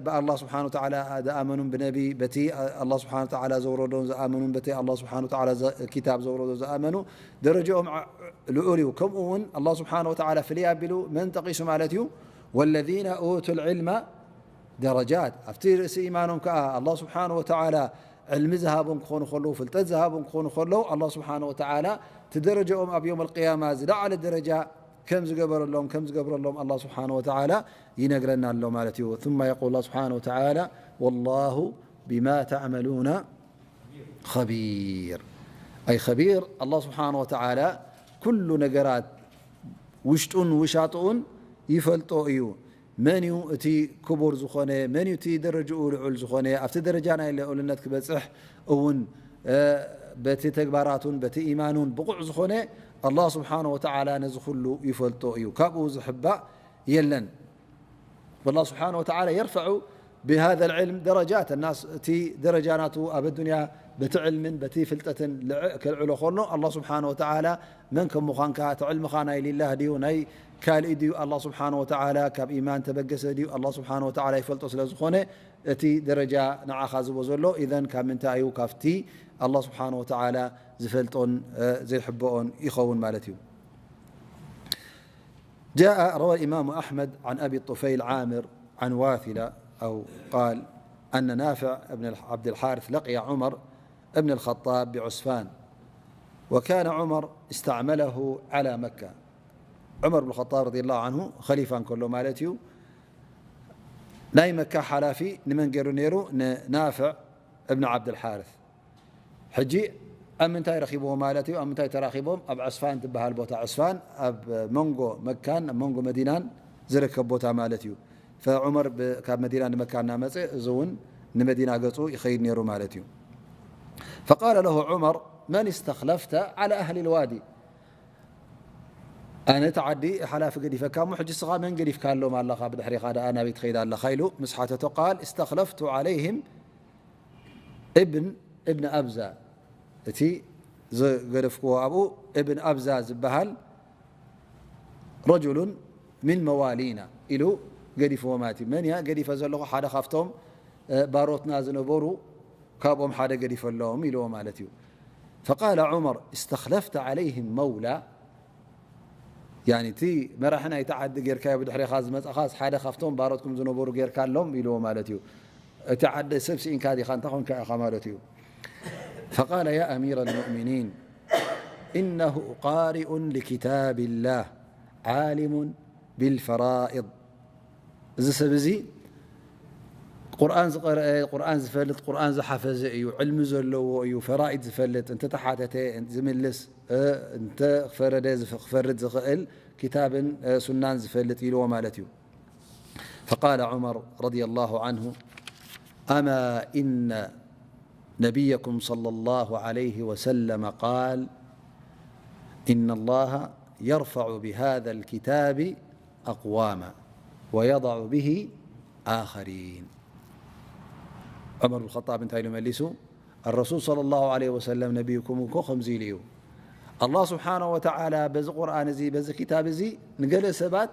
ብኣላህ ስብሓነ ወተዓላ ዝኣመኑን ብነቢ በቲ ኣላህ ስብሓነ ወተዓላ ዘውረዶን ዝኣመኑን በቲ ኣላህ ስብሓነ ወተዓላ ኪታብ ዘውረዶ ዝኣመኑ ደረጃኦም ልዑል እዩ። ከምኡ እውን ኣላህ ስብሓነ ወተዓላ ፍልይ ኣቢሉ መን ጠቒሱ ማለት እዩ? والذين أوتوا العلم درجات። ኣብቲ ርእሲ ኢማኖም ከዓ ኣላህ ስብሓነ ወተዓላ ዕልሚ ዝሃቦም ክኾኑ ከለዉ፣ ፍልጠት ዝሃቦም ክኾኑ ከለዉ፣ ኣላህ ስብሓነ ወተዓላ እቲ ደረጃኦም ኣብ የውም ኣልቅያማ ዝለዓለ ደረጃ ከም ዝገበረሎም፣ ከም ዝገብረሎም ኣላህ ስብሓነ ወተዓላ ይነግረና ኣሎ ማለት እዩ። ثم يقول الله سبحانه وتعالى والله بما تعملون خبير። ኣይ ኸቢር፣ ኣላህ ስብሓነ ወተዓላ ኩሉ ነገራት ውሽጡን ውሻጥኡን ይፈልጦ እዩ። መን እዩ እቲ ክቡር ዝኾነ? መን እዩ እቲ ደረጅኡ ልዑል ዝኾነ? ኣብቲ ደረጃ ናይ ልዑልነት ክበጽሕ እውን በቲ ተግባራቱን በቲ ኢማኑን ብቑዕ ዝኾነ ኣላህ ስብሓነ ወተዓላ ነዚ ኩሉ ይፈልጦ እዩ። ካብኡ ዝሕባእ የለን። والله سبحانه وتعالى يرفع بهذا العلم درجات الناس። እቲ ደረጃ ናቱ ኣብ ኣዱንያ በቲ ዕልምን በቲ ፍልጠትን ልዕ-፣ ከልዕሎ ከሎ ኣላህ ስብሓነ ወተዓላ መን ከም ምዃንካ፣ እቲ ዕልምኻ ናይ ሊላህ ድዩ ናይ ካልእ ድዩ፣ ኣላህ ስብሓነ ወተዓላ ካብ ኢማን ተበገሰ ድዩ፣ ኣላህ ስብሓነ ወተዓላ ይፈልጦ ስለ ዝኾነ እቲ ደረጃ ንዓኻ ዝቦ ዘሎ። ኢዘን ካብ ምንታይ እዩ? ካብቲ ኣላህ ስብሓነ ወተዓላ ዝፈልጦን ዘይሕብኦን ይኸውን ማለት እዩ። جاء روى الإمام أحمد عن أبي الطفيل عامر عن واثلة أو قال أن نافع بن عبد الحارث لقي عمر بن الخطاب بعسفان، وكان عمر استعمله على مكة. عمر بن الخطاب رضي الله عنه خليفة كله مالتيو ناي مكة حلافي نمن قالوا نيرو نافع بن عبد الحارث. ሕጂ ኣብ ምንታይ ረኺብዎ ማለት እዩ? ኣብ ምንታይ ተራኺቦም? ኣብ ዕስፋን ትበሃል ቦታ። ዕስፋን ኣብ መንጎ መካን ኣብ መንጎ መዲናን ዝርከብ ቦታ ማለት እዩ። ፈዑመር ብ-፣ ካብ መዲና ንመካ እናመፀ እዚ እውን ንመዲና ገፁ ይኸይድ ነይሩ ማለት እዩ። فقال له عمر من استخلفت على أهل الوادي؟ ኣነ እቲ ዓዲ ሓላፊ ገዲፈካ እሞ ሕጂ ስኻ መን ገዲፍካ ኣሎም ኣለኻ ብድሕሪኻ ደኣ ናበይ ትኸይድ ኣለኻ ኢሉ ምስ ሓተቶ قال استخلفت عليهم ابن ابن أبزة، እቲ ዝገደፍክዎ ኣብኡ እብን ኣብዛ ዝበሃል رجل من موالينا ኢሉ ገዲፍዎ ማለት እዩ። መን እያ ገዲፈ ዘለኹ? ሓደ ካብቶም ባሮትና ዝነበሩ ካብኦም ሓደ ገዲፈሎም ኢልዎ ማለት እዩ። فقال عمر استخلفت عليهم مولى ያኒ እቲ መራሒ ናይቲ ዓዲ ጌርካዮ ብድሕሬኻ ዝመጻኻስ ሓደ ካብቶም ባሮትኩም ዝነበሩ ጌርካ ኣሎም ኢልዎ ማለት እዩ። እቲ ዓዲ ሰብ ስኢንካ ዲኻ እንታይ ኮንካ ኢኻ ማለት እዩ። فقال يا أمير المؤمنين إنه قارئ لكتاب الله عالم بالفرائض። እዚ ሰብ እዚ ቁርኣን ዝቐረአ፣ ቁርኣን ዝፈልጥ፣ ቁርኣን ዝሓፈዘ እዩ፣ ዕልሚ ዘለዎ እዩ፣ ፈራኢድ ዝፈልጥ፣ እንተተሓተተ ዝምልስ፣ እንተ ክፈረደ ዝፍ-፣ ክፈርድ ዝኽእል ኪታብን ሱናን ዝፈልጥ ኢልዎ ማለት እዩ። فقال عمر رضي الله عنه أما إن نبيكم صلى الله عليه وسلم قال: إن الله يرفع بهذا الكتاب أقواما ويضع به آخرين. ዑመር ብን ኸጣብ እንታይ ኢሉ መሊሱ? الرسول صلى الله عليه وسلم ነቢይኩም እኮ ከምዚ ኢሉ እዩ። ኣላህ ስብሓነሁ ወተዓላ በዚ ቁርኣን እዚ፣ በዚ ክታብ እዚ ንገለ ሰባት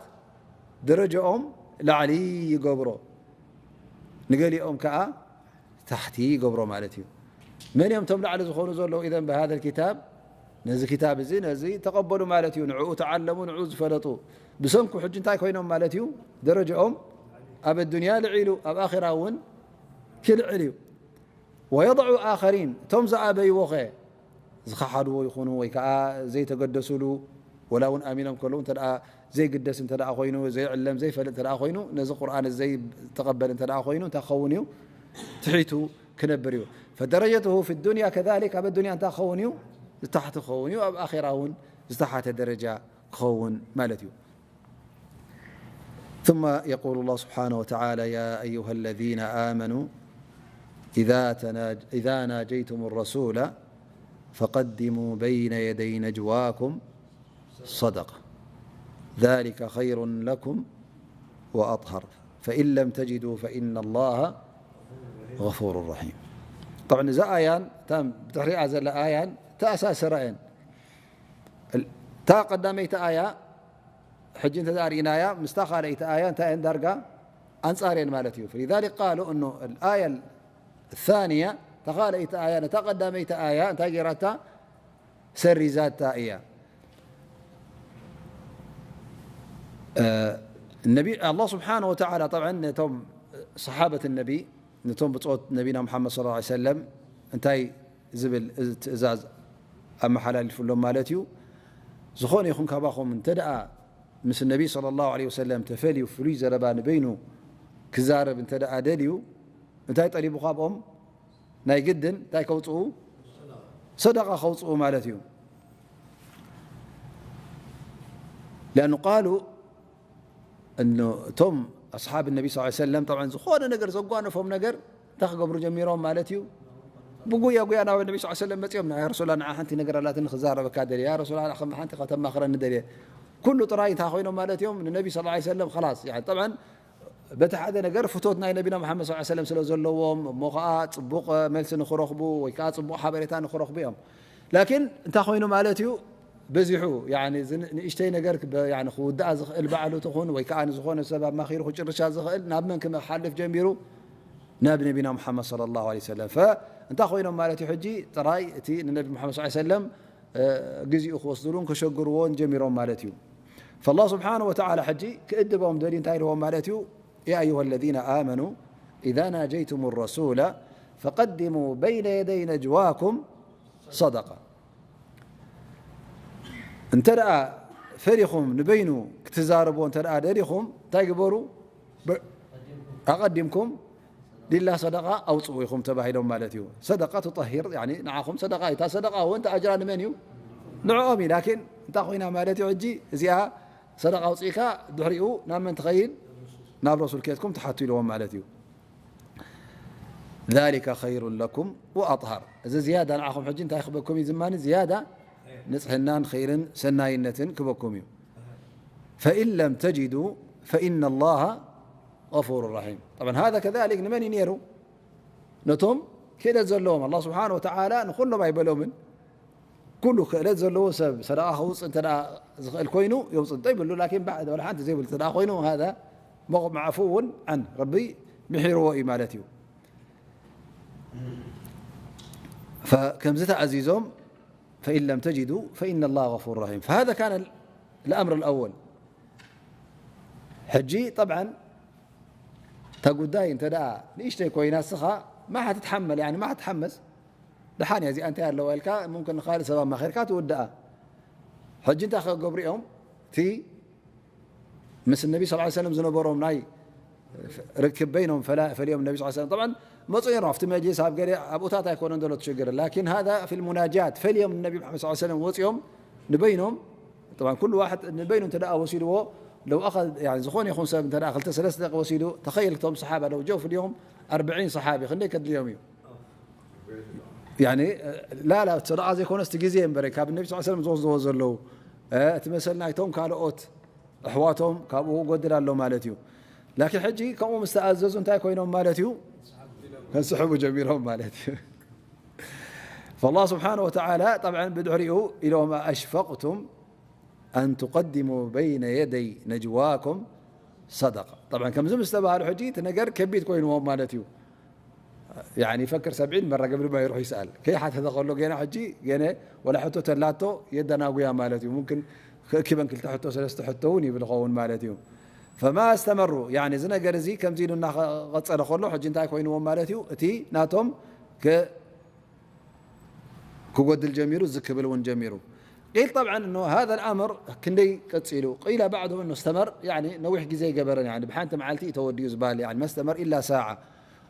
ደረጃኦም ላዕሊ ይገብሮ፣ ንገሊኦም ከኣ ታሕቲ ይገብሮ ማለት እዩ። መን እዮም እቶም ላዕሊ ዝኾኑ ዘለዉ? ኢዘን ብሃዘ ልኪታብ፣ ነዚ ክታብ እዚ፣ ነዚ ተቐበሉ ማለት እዩ። ንዕኡ ተዓለሙ፣ ንዕኡ ዝፈለጡ። ብሰንኩ ሕጂ እንታይ ኮይኖም ማለት እዩ? ደረጃኦም ኣብ ኣዱንያ ልዒሉ፣ ኣብ ኣኼራ እውን ክልዕል እዩ። ወየضዑ ኣኸሪን፣ እቶም ዝኣበይዎ ኸ? ዝኸሓድዎ ይኹኑ ወይ ከዓ ዘይተገደሱሉ፣ ወላ እውን ኣሚኖም ከለዉ እንተ ደኣ ዘይግደስ እንተ ደኣ ኮይኑ፣ ዘይዕለም፣ ዘይፈልጥ እንተ ደኣ ኮይኑ፣ ነዚ ቁርኣን እዚ ዘይተቐበል እንተ ደኣ ኮይኑ፣ እንታይ ክኸውን እዩ? ትሒቱ ክነብር እዩ። ፈደረጀትሁ ፊ ዱንያ ከዛሊክ፣ ኣብ ኣዱንያ እንታይ ክኸውን እዩ? ዝታሕቲ ክኸውን እዩ። ኣብ ኣኼራ እውን ዝተሓተ ደረጃ ክኸውን ማለት እዩ። ثم يقول الله سبحانه وتعالى: يا أيها الذين آمنوا إذا تناج-، إذا ناجيتم الرسول فقدموا بين يدي نجواكم صدقة ذلك خير لكم وأطهر فإن لم تجدوا فإن الله غفور رحيم. طبعا እዛ ኣያን እታ ብድሕሪኣ ዘላ ኣያን ተኣሳሰራ እየን። እታ ቀዳመይቲ ኣያ ሕጂ እንተ ርኢናያ ምስታ ካልኣይቲ ኣያ እንታይ እየን? ዳርጋ ኣንጻር እየን ማለት እዩ። فلذلك قالوا أنه الآية الثانية፣ እታ ካልኣይቲ ኣያ ነታ ቀዳመይቲ ኣያ እንታይ ጌራታ? ሰሪዛታ እያ። እ፣ ነቢ ኣላህ ስብሓነሁ ወተዓላ ጠብዓን ነቶም ሰሓበት ነቢ፣ ነቶም ብጾት ነቢና ሙሓመድ ሰለላሁ ዐለይሂ ወሰለም እንታይ ዝብል ትእዛዝ ኣመሓላሊፉሎም ማለት እዩ? ዝኾነ ይኹን ካባኹም እንተ ደኣ ምስ ነቢ ሰለላሁ ዐለይሂ ወሰለም ተፈልዩ፣ ፍሉይ ዘረባ ንበይኑ ክዛረብ እንተ ደኣ ደልዩ፣ እንታይ ጠሊቡ ካብኦም? ናይ ግድን እንታይ ከውጽኡ? ሰደቃ ከውጽኡ ማለት እዩ። لأنه قالوا እቶም ኣስሓብ ነቢ ስ ሰለም፣ ጠብዓን ዝኾነ ነገር ዘጓነፎም ነገር እንታይ ክገብሩ ጀሚሮም ማለት እዩ? ብጉያ ጉያ ናብ ነቢ ስ ሰለም መፂኦም፣ ያ ረሱላ፣ ንዓ ሓንቲ ነገር ኣላትኒ ክዛረበካ ደልየ፣ ያ ረሱላ፣ ከም ሓንቲ ከተማኽረኒ ደልየ። ኩሉ ጥራይ እንታይ ኮይኖም ማለት እዮም? ንነቢ ስ ሰለም ኸላስ፣ ያኒ፣ ጠብዓን በቲ ሓደ ነገር ፍቶት ናይ ነቢና መሓመድ ስ ሰለም ስለ ዘለዎም፣ እሞ ኸዓ ፅቡቕ መልሲ ንኽረኽቡ ወይ ከዓ ፅቡቕ ሓበሬታ ንኽረኽቡ እዮም። ላኪን እንታይ ኮይኑ ማለት እዩ? በዚሑ፣ ያኒ፣ እዚ ንእሽተይ ነገር ክበ-፣ ያኒ፣ ክውድኣ ዝኽእል ባዕሉ ትኹን ወይ ከዓ ንዝኾነ ሰብ ኣማኺሩ ክጭርሻ ዝኽእል ናብ መን ክመሓልፍ ጀሚሩ? ናብ ነቢና ሙሓመድ ሰለላሁ ዐለይሂ ወሰለም። ፈ-፣ እንታይ ኮይኖም ማለት እዩ? ሕጂ ጥራይ እቲ ንነቢ ሙሓመድ ሰለላሁ ዐለይሂ ወሰለም፣ እ፣ ግዜኡ ክወስድሉን ከሸግርዎን ጀሚሮም ማለት እዩ። ፈላህ ስብሓነሁ ወተዓላ ሕጂ ክእድቦም ደልዩ እንታይ ኢልዎም ማለት እዩ? يا أيها الذين آمنوا إذا ناجيتم الرسول فقدموا بين يدي نجواكم صدقة. እንተ ደኣ ፈሪኹም ንበይኑ ክትዛረብዎ እንተ ደኣ ደሊኹም እንታይ ግበሩ? ብ-፣ ኣቐዲምኩም ሊላ ሰደቃ ኣውፅኡ ኢኹም ተባሂሎም ማለት እዩ። ሰደቃ ትጠሂር፣ ያኒ ንዓኹም ሰደቃ እዩ። እታ ሰደቃ እውን እታ ኣጅራ ንመን እዩ? ንዕኦም እዩ። ላኪን እንታይ ኮይና ማለት እዩ? ሕጂ እዚኣ ሰደቃ ኣውፅእካ ድሕሪኡ ናብ መን ትኸይድ? ናብ ረሱል ኬድኩም ትሓቱ ኢልዎም ማለት እዩ። ذلك خير لكم وأطهر። እዚ ዝያዳ ንዓኹም ሕጂ እንታይ ክበኩም እዩ? ዝማኒ ዝያዳ ንጽህናን ኸይርን ሰናይነትን ክበኩም እዩ። فإن لم تجدوا فإن الله غفور رحيم. طبعا هذا كذلك ንመን እዩ ነይሩ? ነቶም ክእለት ዘለዎም። ኣላህ ስብሓነ ወተዓላ ንኹሎም ኣይበሎምን። ኩሉ ክእለት ዘለዎ ሰብ ሰደቃ ከውፅእ እንተ ደኣ ዝኽእል ኮይኑ የውፅእ እንተ ይብሉ፣ ላኪን ባዕድ ወላ ሓንቲ ዘይብሉ እንተ ደኣ ኮይኑ፣ هذا መዕፉውን ዐን፣ ረቢ ምሒርዎ እዩ ማለት እዩ። ፈ-፣ ከምዚ ተኣዚዞም፣ فإن لم تجدوا فإن الله غفور رحيم. فهذا كان الأمر الأول. ሕጂ ጠብዓን እታ ጉዳይ እንተ ደኣ ንእሽተይ ኮይና፣ እስኻ ማሓ ትትሓመል፣ ያኒ ማሓ ትሓመስ፣ ደሓን እያ እዚኣ እንታይ ኣለዋ ኢልካ፣ ሙምክን ንኻልእ ሰብ ኣማኺርካ ትውድኣ። ሕጂ እንታይ ክገብሩ እዮም? እቲ ምስ ነቢ ሰለላሁ ዐለይሂ ወሰለም ዝነበሮም ናይ ርክብ በይኖም ፈላ-፣ ፈልዮም ነቢ ሰለላሁ ዐለይሂ ወሰለም። ጠብዓን መፁ እዮም ኣብቲ መጅሊስ፣ ኣብ ገለ ኣብኡታት ኣይኮነን ዘሎ እቲ ሽግር። ላኪን ሃዛ ፊል ሙናጃት፣ ፈልዮም ነቢ መሓመድ ሰለላሁ ዐለይሂ ወሰለም ወፂኦም ንበይኖም፣ ጠብዓን ኩሉ ዋሕድ ንበይኑ እንተ ደኣ ወሲድዎ፣ ለው ኣኸ-፣ ያኒ ዝኾነ ይኹን ሰብ እንተ ደኣ ክልተ ሰለስተ ደቂቕ ወሲዱ፣ ተኸይል እቶም ሰሓባ ለው ጀው ፍልዮም ኣርብዒን ሰሓቢ ክንደይ ከድልዮም እዩ? ያኒ ላላ ሰደቃ ዘይኮነስ እቲ ግዜ እምበረ ካብ ነቢ ስ ሰለም ዝወስድዎ ዘለዉ እቲ መሰል ናይቶም ካልኦት ኣሕዋቶም ካብኡ ጎድል ኣሎ ማለት እዩ። ላኪን ሕጂ ከምኡ ምስ ተኣዘዙ እንታይ ኮይኖም ማለት እዩ? ከንስሕቡ ጀሚሮም ማለት እዩ። فالله سبحانه وتعالى طبعا ብድሕሪኡ ኢሎም أشفقتم أن تقدموا بين يدي نجواكم صدقة. طبعا ከምዚ ምስ ተባሃሉ ሕጂ እቲ ነገር ከቢድ ኮይንዎም ማለት እዩ። ያኒ ፈክር ሰብዒን መራገብ ድማ ይሩሕ ይስኣል። ከይሓተተ ከሎ ገና ሕጂ ገነ ወላ ሕቶ ተላቶ የደናጉያ ማለት እዩ። ሙምክን ክእኪበን ክልተ ሕቶ ሰለስተ ሕቶ እውን ይብል ኸውን ማለት እዩ። فما استمروا ያኒ እዚ ነገር እዚ ከምዚ ኢሉ እናቐጸለ ከሎ ሕጂ እንታይ ኮይንዎም ማለት እዩ? እቲ ናቶም ክ- ክጎድል ጀሚሩ፣ እዚ ክብል እውን ጀሚሩ። قيل طبعا انه هذا الامر ክንደይ ቀጺሉ قيل بعده انه استمر يعني ነዊሕ ግዜ ይገበረን يعني ብሓንቲ መዓልቲ እዩ ተወዲኡ ዝበሃል يعني ما استمر الا ساعة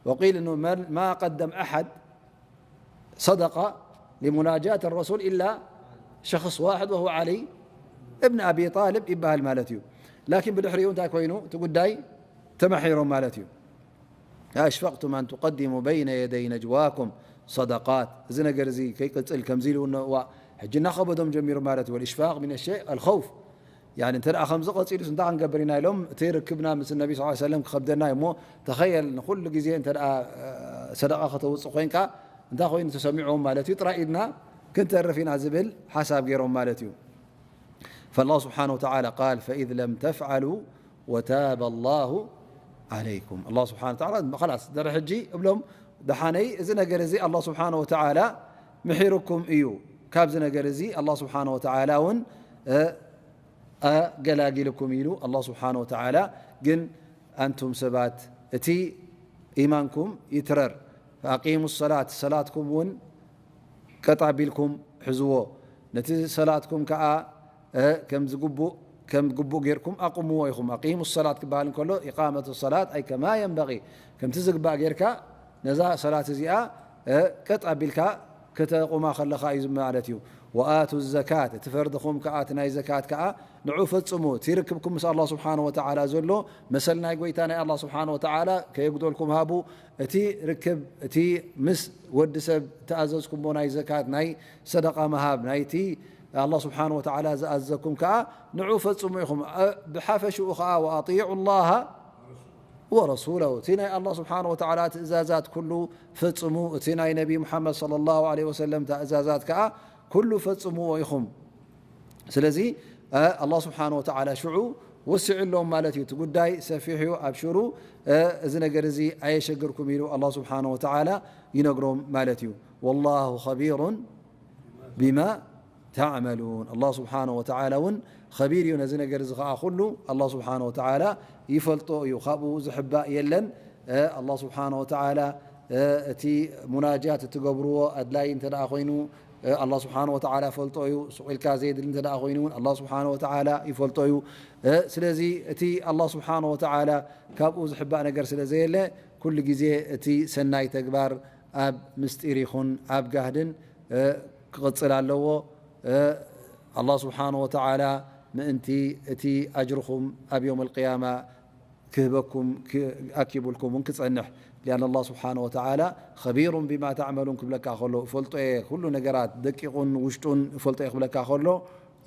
وقيل انه ما ما قدم احد صدقة لمناجاة الرسول الا شخص واحد وهو علي ابن ابي طالب ይበሃል ማለት እዩ። ላኪን ብድሕሪኡ እንታይ ኮይኑ እቲ ጉዳይ ተማሒሮም ማለት እዩ። أشفقتم أن تقدموا بين يدي نجواكم صدقات እዚ ነገር እዚ ከይቅጽል ከምዚ ኢሉ እዋ ሕጂ እናኸበዶም ጀሚሩ ማለት እዩ። والإشفاق من الشيء الخوف يعني እንተ ደኣ ከምዚ ቀጺሉስ እንታይ ክንገብር ኢና ኢሎም እቲ ርክብና ምስ ነቢ ስ ሰለም ክኸብደና እዩ እሞ ተኸየል ንኹሉ ግዜ እንተ ደኣ ሰደቃ ከተውፅእ ኮይንካ እንታይ ኮይኑ ተሰሚዕዎም ማለት እዩ ጥራይ ኢድና ክንተርፍ ኢና ዝብል ሓሳብ ገይሮም ማለት እዩ። فالله سبحانه وتعالى قال فإذ لم تفعلوا وتاب الله عليكم الله سبحانه وتعالى خلاص ደረ ሕጂ እብሎም ደሓነይ እዚ ነገር እዚ الله سبحانه وتعالى ምሒሩኩም እዩ ካብዚ ነገር እዚ الله سبحانه وتعالى እውን ኣገላጊልኩም ኢሉ الله سبحانه وتعالى ግን ኣንቱም ሰባት እቲ ኢማንኩም ይትረር فأقيموا الصلاة ሰላትኩም እውን ቀጥ ኣቢልኩም ሕዝዎ ነቲ ሰላትኩም ከዓ ከም ዝግቡእ ከም ግቡእ ጌርኩም ኣቁምዎ ኢኹም። أقيموا الصلاة ክበሃል እንከሎ إقامة الصلاة أي كما ينبغي ከምቲ ዝግባእ ጌርካ ነዛ ሰላት እዚኣ ቀጥ ኣቢልካ ከተቁማ ከለኻ እዩ ማለት እዩ። وآتوا الزكاة እቲ ፈርድኹም ከዓ እቲ ናይ ዘካት ከዓ ንዑ ፈጽሙ። እቲ ርክብኩም ምስ ኣላህ ስብሓነ ወተዓላ ዘሎ መሰል ናይ ጎይታ ናይ ኣላህ ስብሓነ ወተዓላ ከየጉደልኩም ሃቡ። እቲ ርክብ እቲ ምስ ወዲ ሰብ ተኣዘዝኩሞ ናይ ዘካት ናይ ሰደቃ ምሃብ ናይቲ ኣላህ ስብሓነ ወተዓላ ዝኣዘኩም ከዓ ንዑ ፈጽሙ ኢኹም። ብሓፈሽኡ ከዓ وأطيعوا الله ورسوله እቲ ናይ ኣላህ ስብሓነ ወተዓላ ትእዛዛት ኩሉ ፈጽሙ። እቲ ናይ ነቢ ሙሓመድ ሰለላሁ ዐለይሂ ወሰለም ትእዛዛት ከዓ ኩሉ ፈጽምዎ ኢኹም። ስለዚ ኣላህ ስብሓነ ወተዓላ ሽዑ ወሲዑሎም ማለት እዩ። እቲ ጉዳይ ሰፊሕ እዩ፣ ኣብሽሩ፣ እዚ ነገር እዚ ኣየሸግርኩም ኢሉ ኣላህ ስብሓነ ወተዓላ ይነግሮም ማለት እዩ። والله خبير بما تعملون ኣላህ ስብሓነ ወተዓላ እውን ኸቢር እዩ ነዚ ነገር እዚ ከዓ ኩሉ ኣላህ ስብሓነ ወተዓላ ይፈልጦ እዩ። ካብኡ ዝሕባእ የለን። ኣላህ ስብሓነ ወተዓላ እቲ ሙናጃት እትገብርዎ ኣድላይ እንተ ደኣ ኮይኑ ኣላህ ስብሓነ ወተዓላ ፈልጦ እዩ። ሱቕ ኢልካ ዘየድሊ እንተ ደኣ ኮይኑ እውን ኣላህ ስብሓነ ወተዓላ ይፈልጦ እዩ። ስለዚ እቲ ኣላህ ስብሓነ ወተዓላ ካብኡ ዝሕባእ ነገር ስለ ዘየለ ኩሉ ግዜ እቲ ሰናይ ተግባር ኣብ ምስጢር ይኹን ኣብ ጋህድን ክቕጽል ኣለዎ። ኣላህ ስብሓነ ወተዓላ ምእንቲ እቲ ኣጅርኹም ኣብ የውመል ቅያማ ክህበኩም ኣኪቡልኩም እውን ክጸንሕ። ሊኣን ኣላህ ስብሓነ ወተዓላ ኸቢሩን ቢማ ተዕመሉን ክብለካ ከሎ እፈልጦ እየ፣ ኩሉ ነገራት ደቂቑን ውሽጡን እፈልጦ እየ ክብለካ ከሎ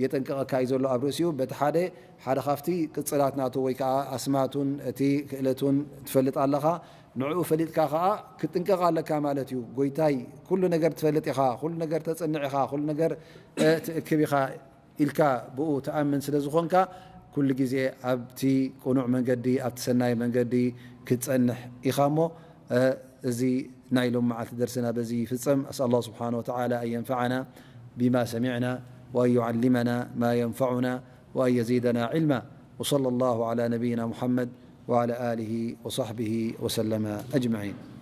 የጠንቅቐካ እዩ ዘሎ ኣብ ርእሲኡ። በቲ ሓደ ሓደ ካብቲ ቅጽላት ናቱ ወይ ከዓ ኣስማቱን እቲ ክእለቱን ትፈልጥ ኣለኻ። ንዕኡ ፈሊጥካ ከዓ ክትጥንቀቕ ኣለካ ማለት እዩ። ጎይታይ ኩሉ ነገር ትፈልጥ ኢኻ፣ ኩሉ ነገር ተጽንዕ ኢኻ፣ ኩሉ ነገር ትእክብ ኢኻ ኢልካ ብኡ ትኣምን ስለ ዝኾንካ ኩሉ ግዜ ኣብቲ ቅኑዕ መንገዲ ኣብቲ ሰናይ መንገዲ ክትጸንሕ ኢኻ እሞ እዚ ናይ ሎም መዓልቲ ደርስና በዚ ይፍጸም። أسأل الله سبحانه وتعالى أن ينفعنا بما سمعنا وأن يعلمنا ما ينفعنا وأن يزيدنا علما. وصلى الله على نبينا محمد وعلى آله وصحبه وسلم أجمعين.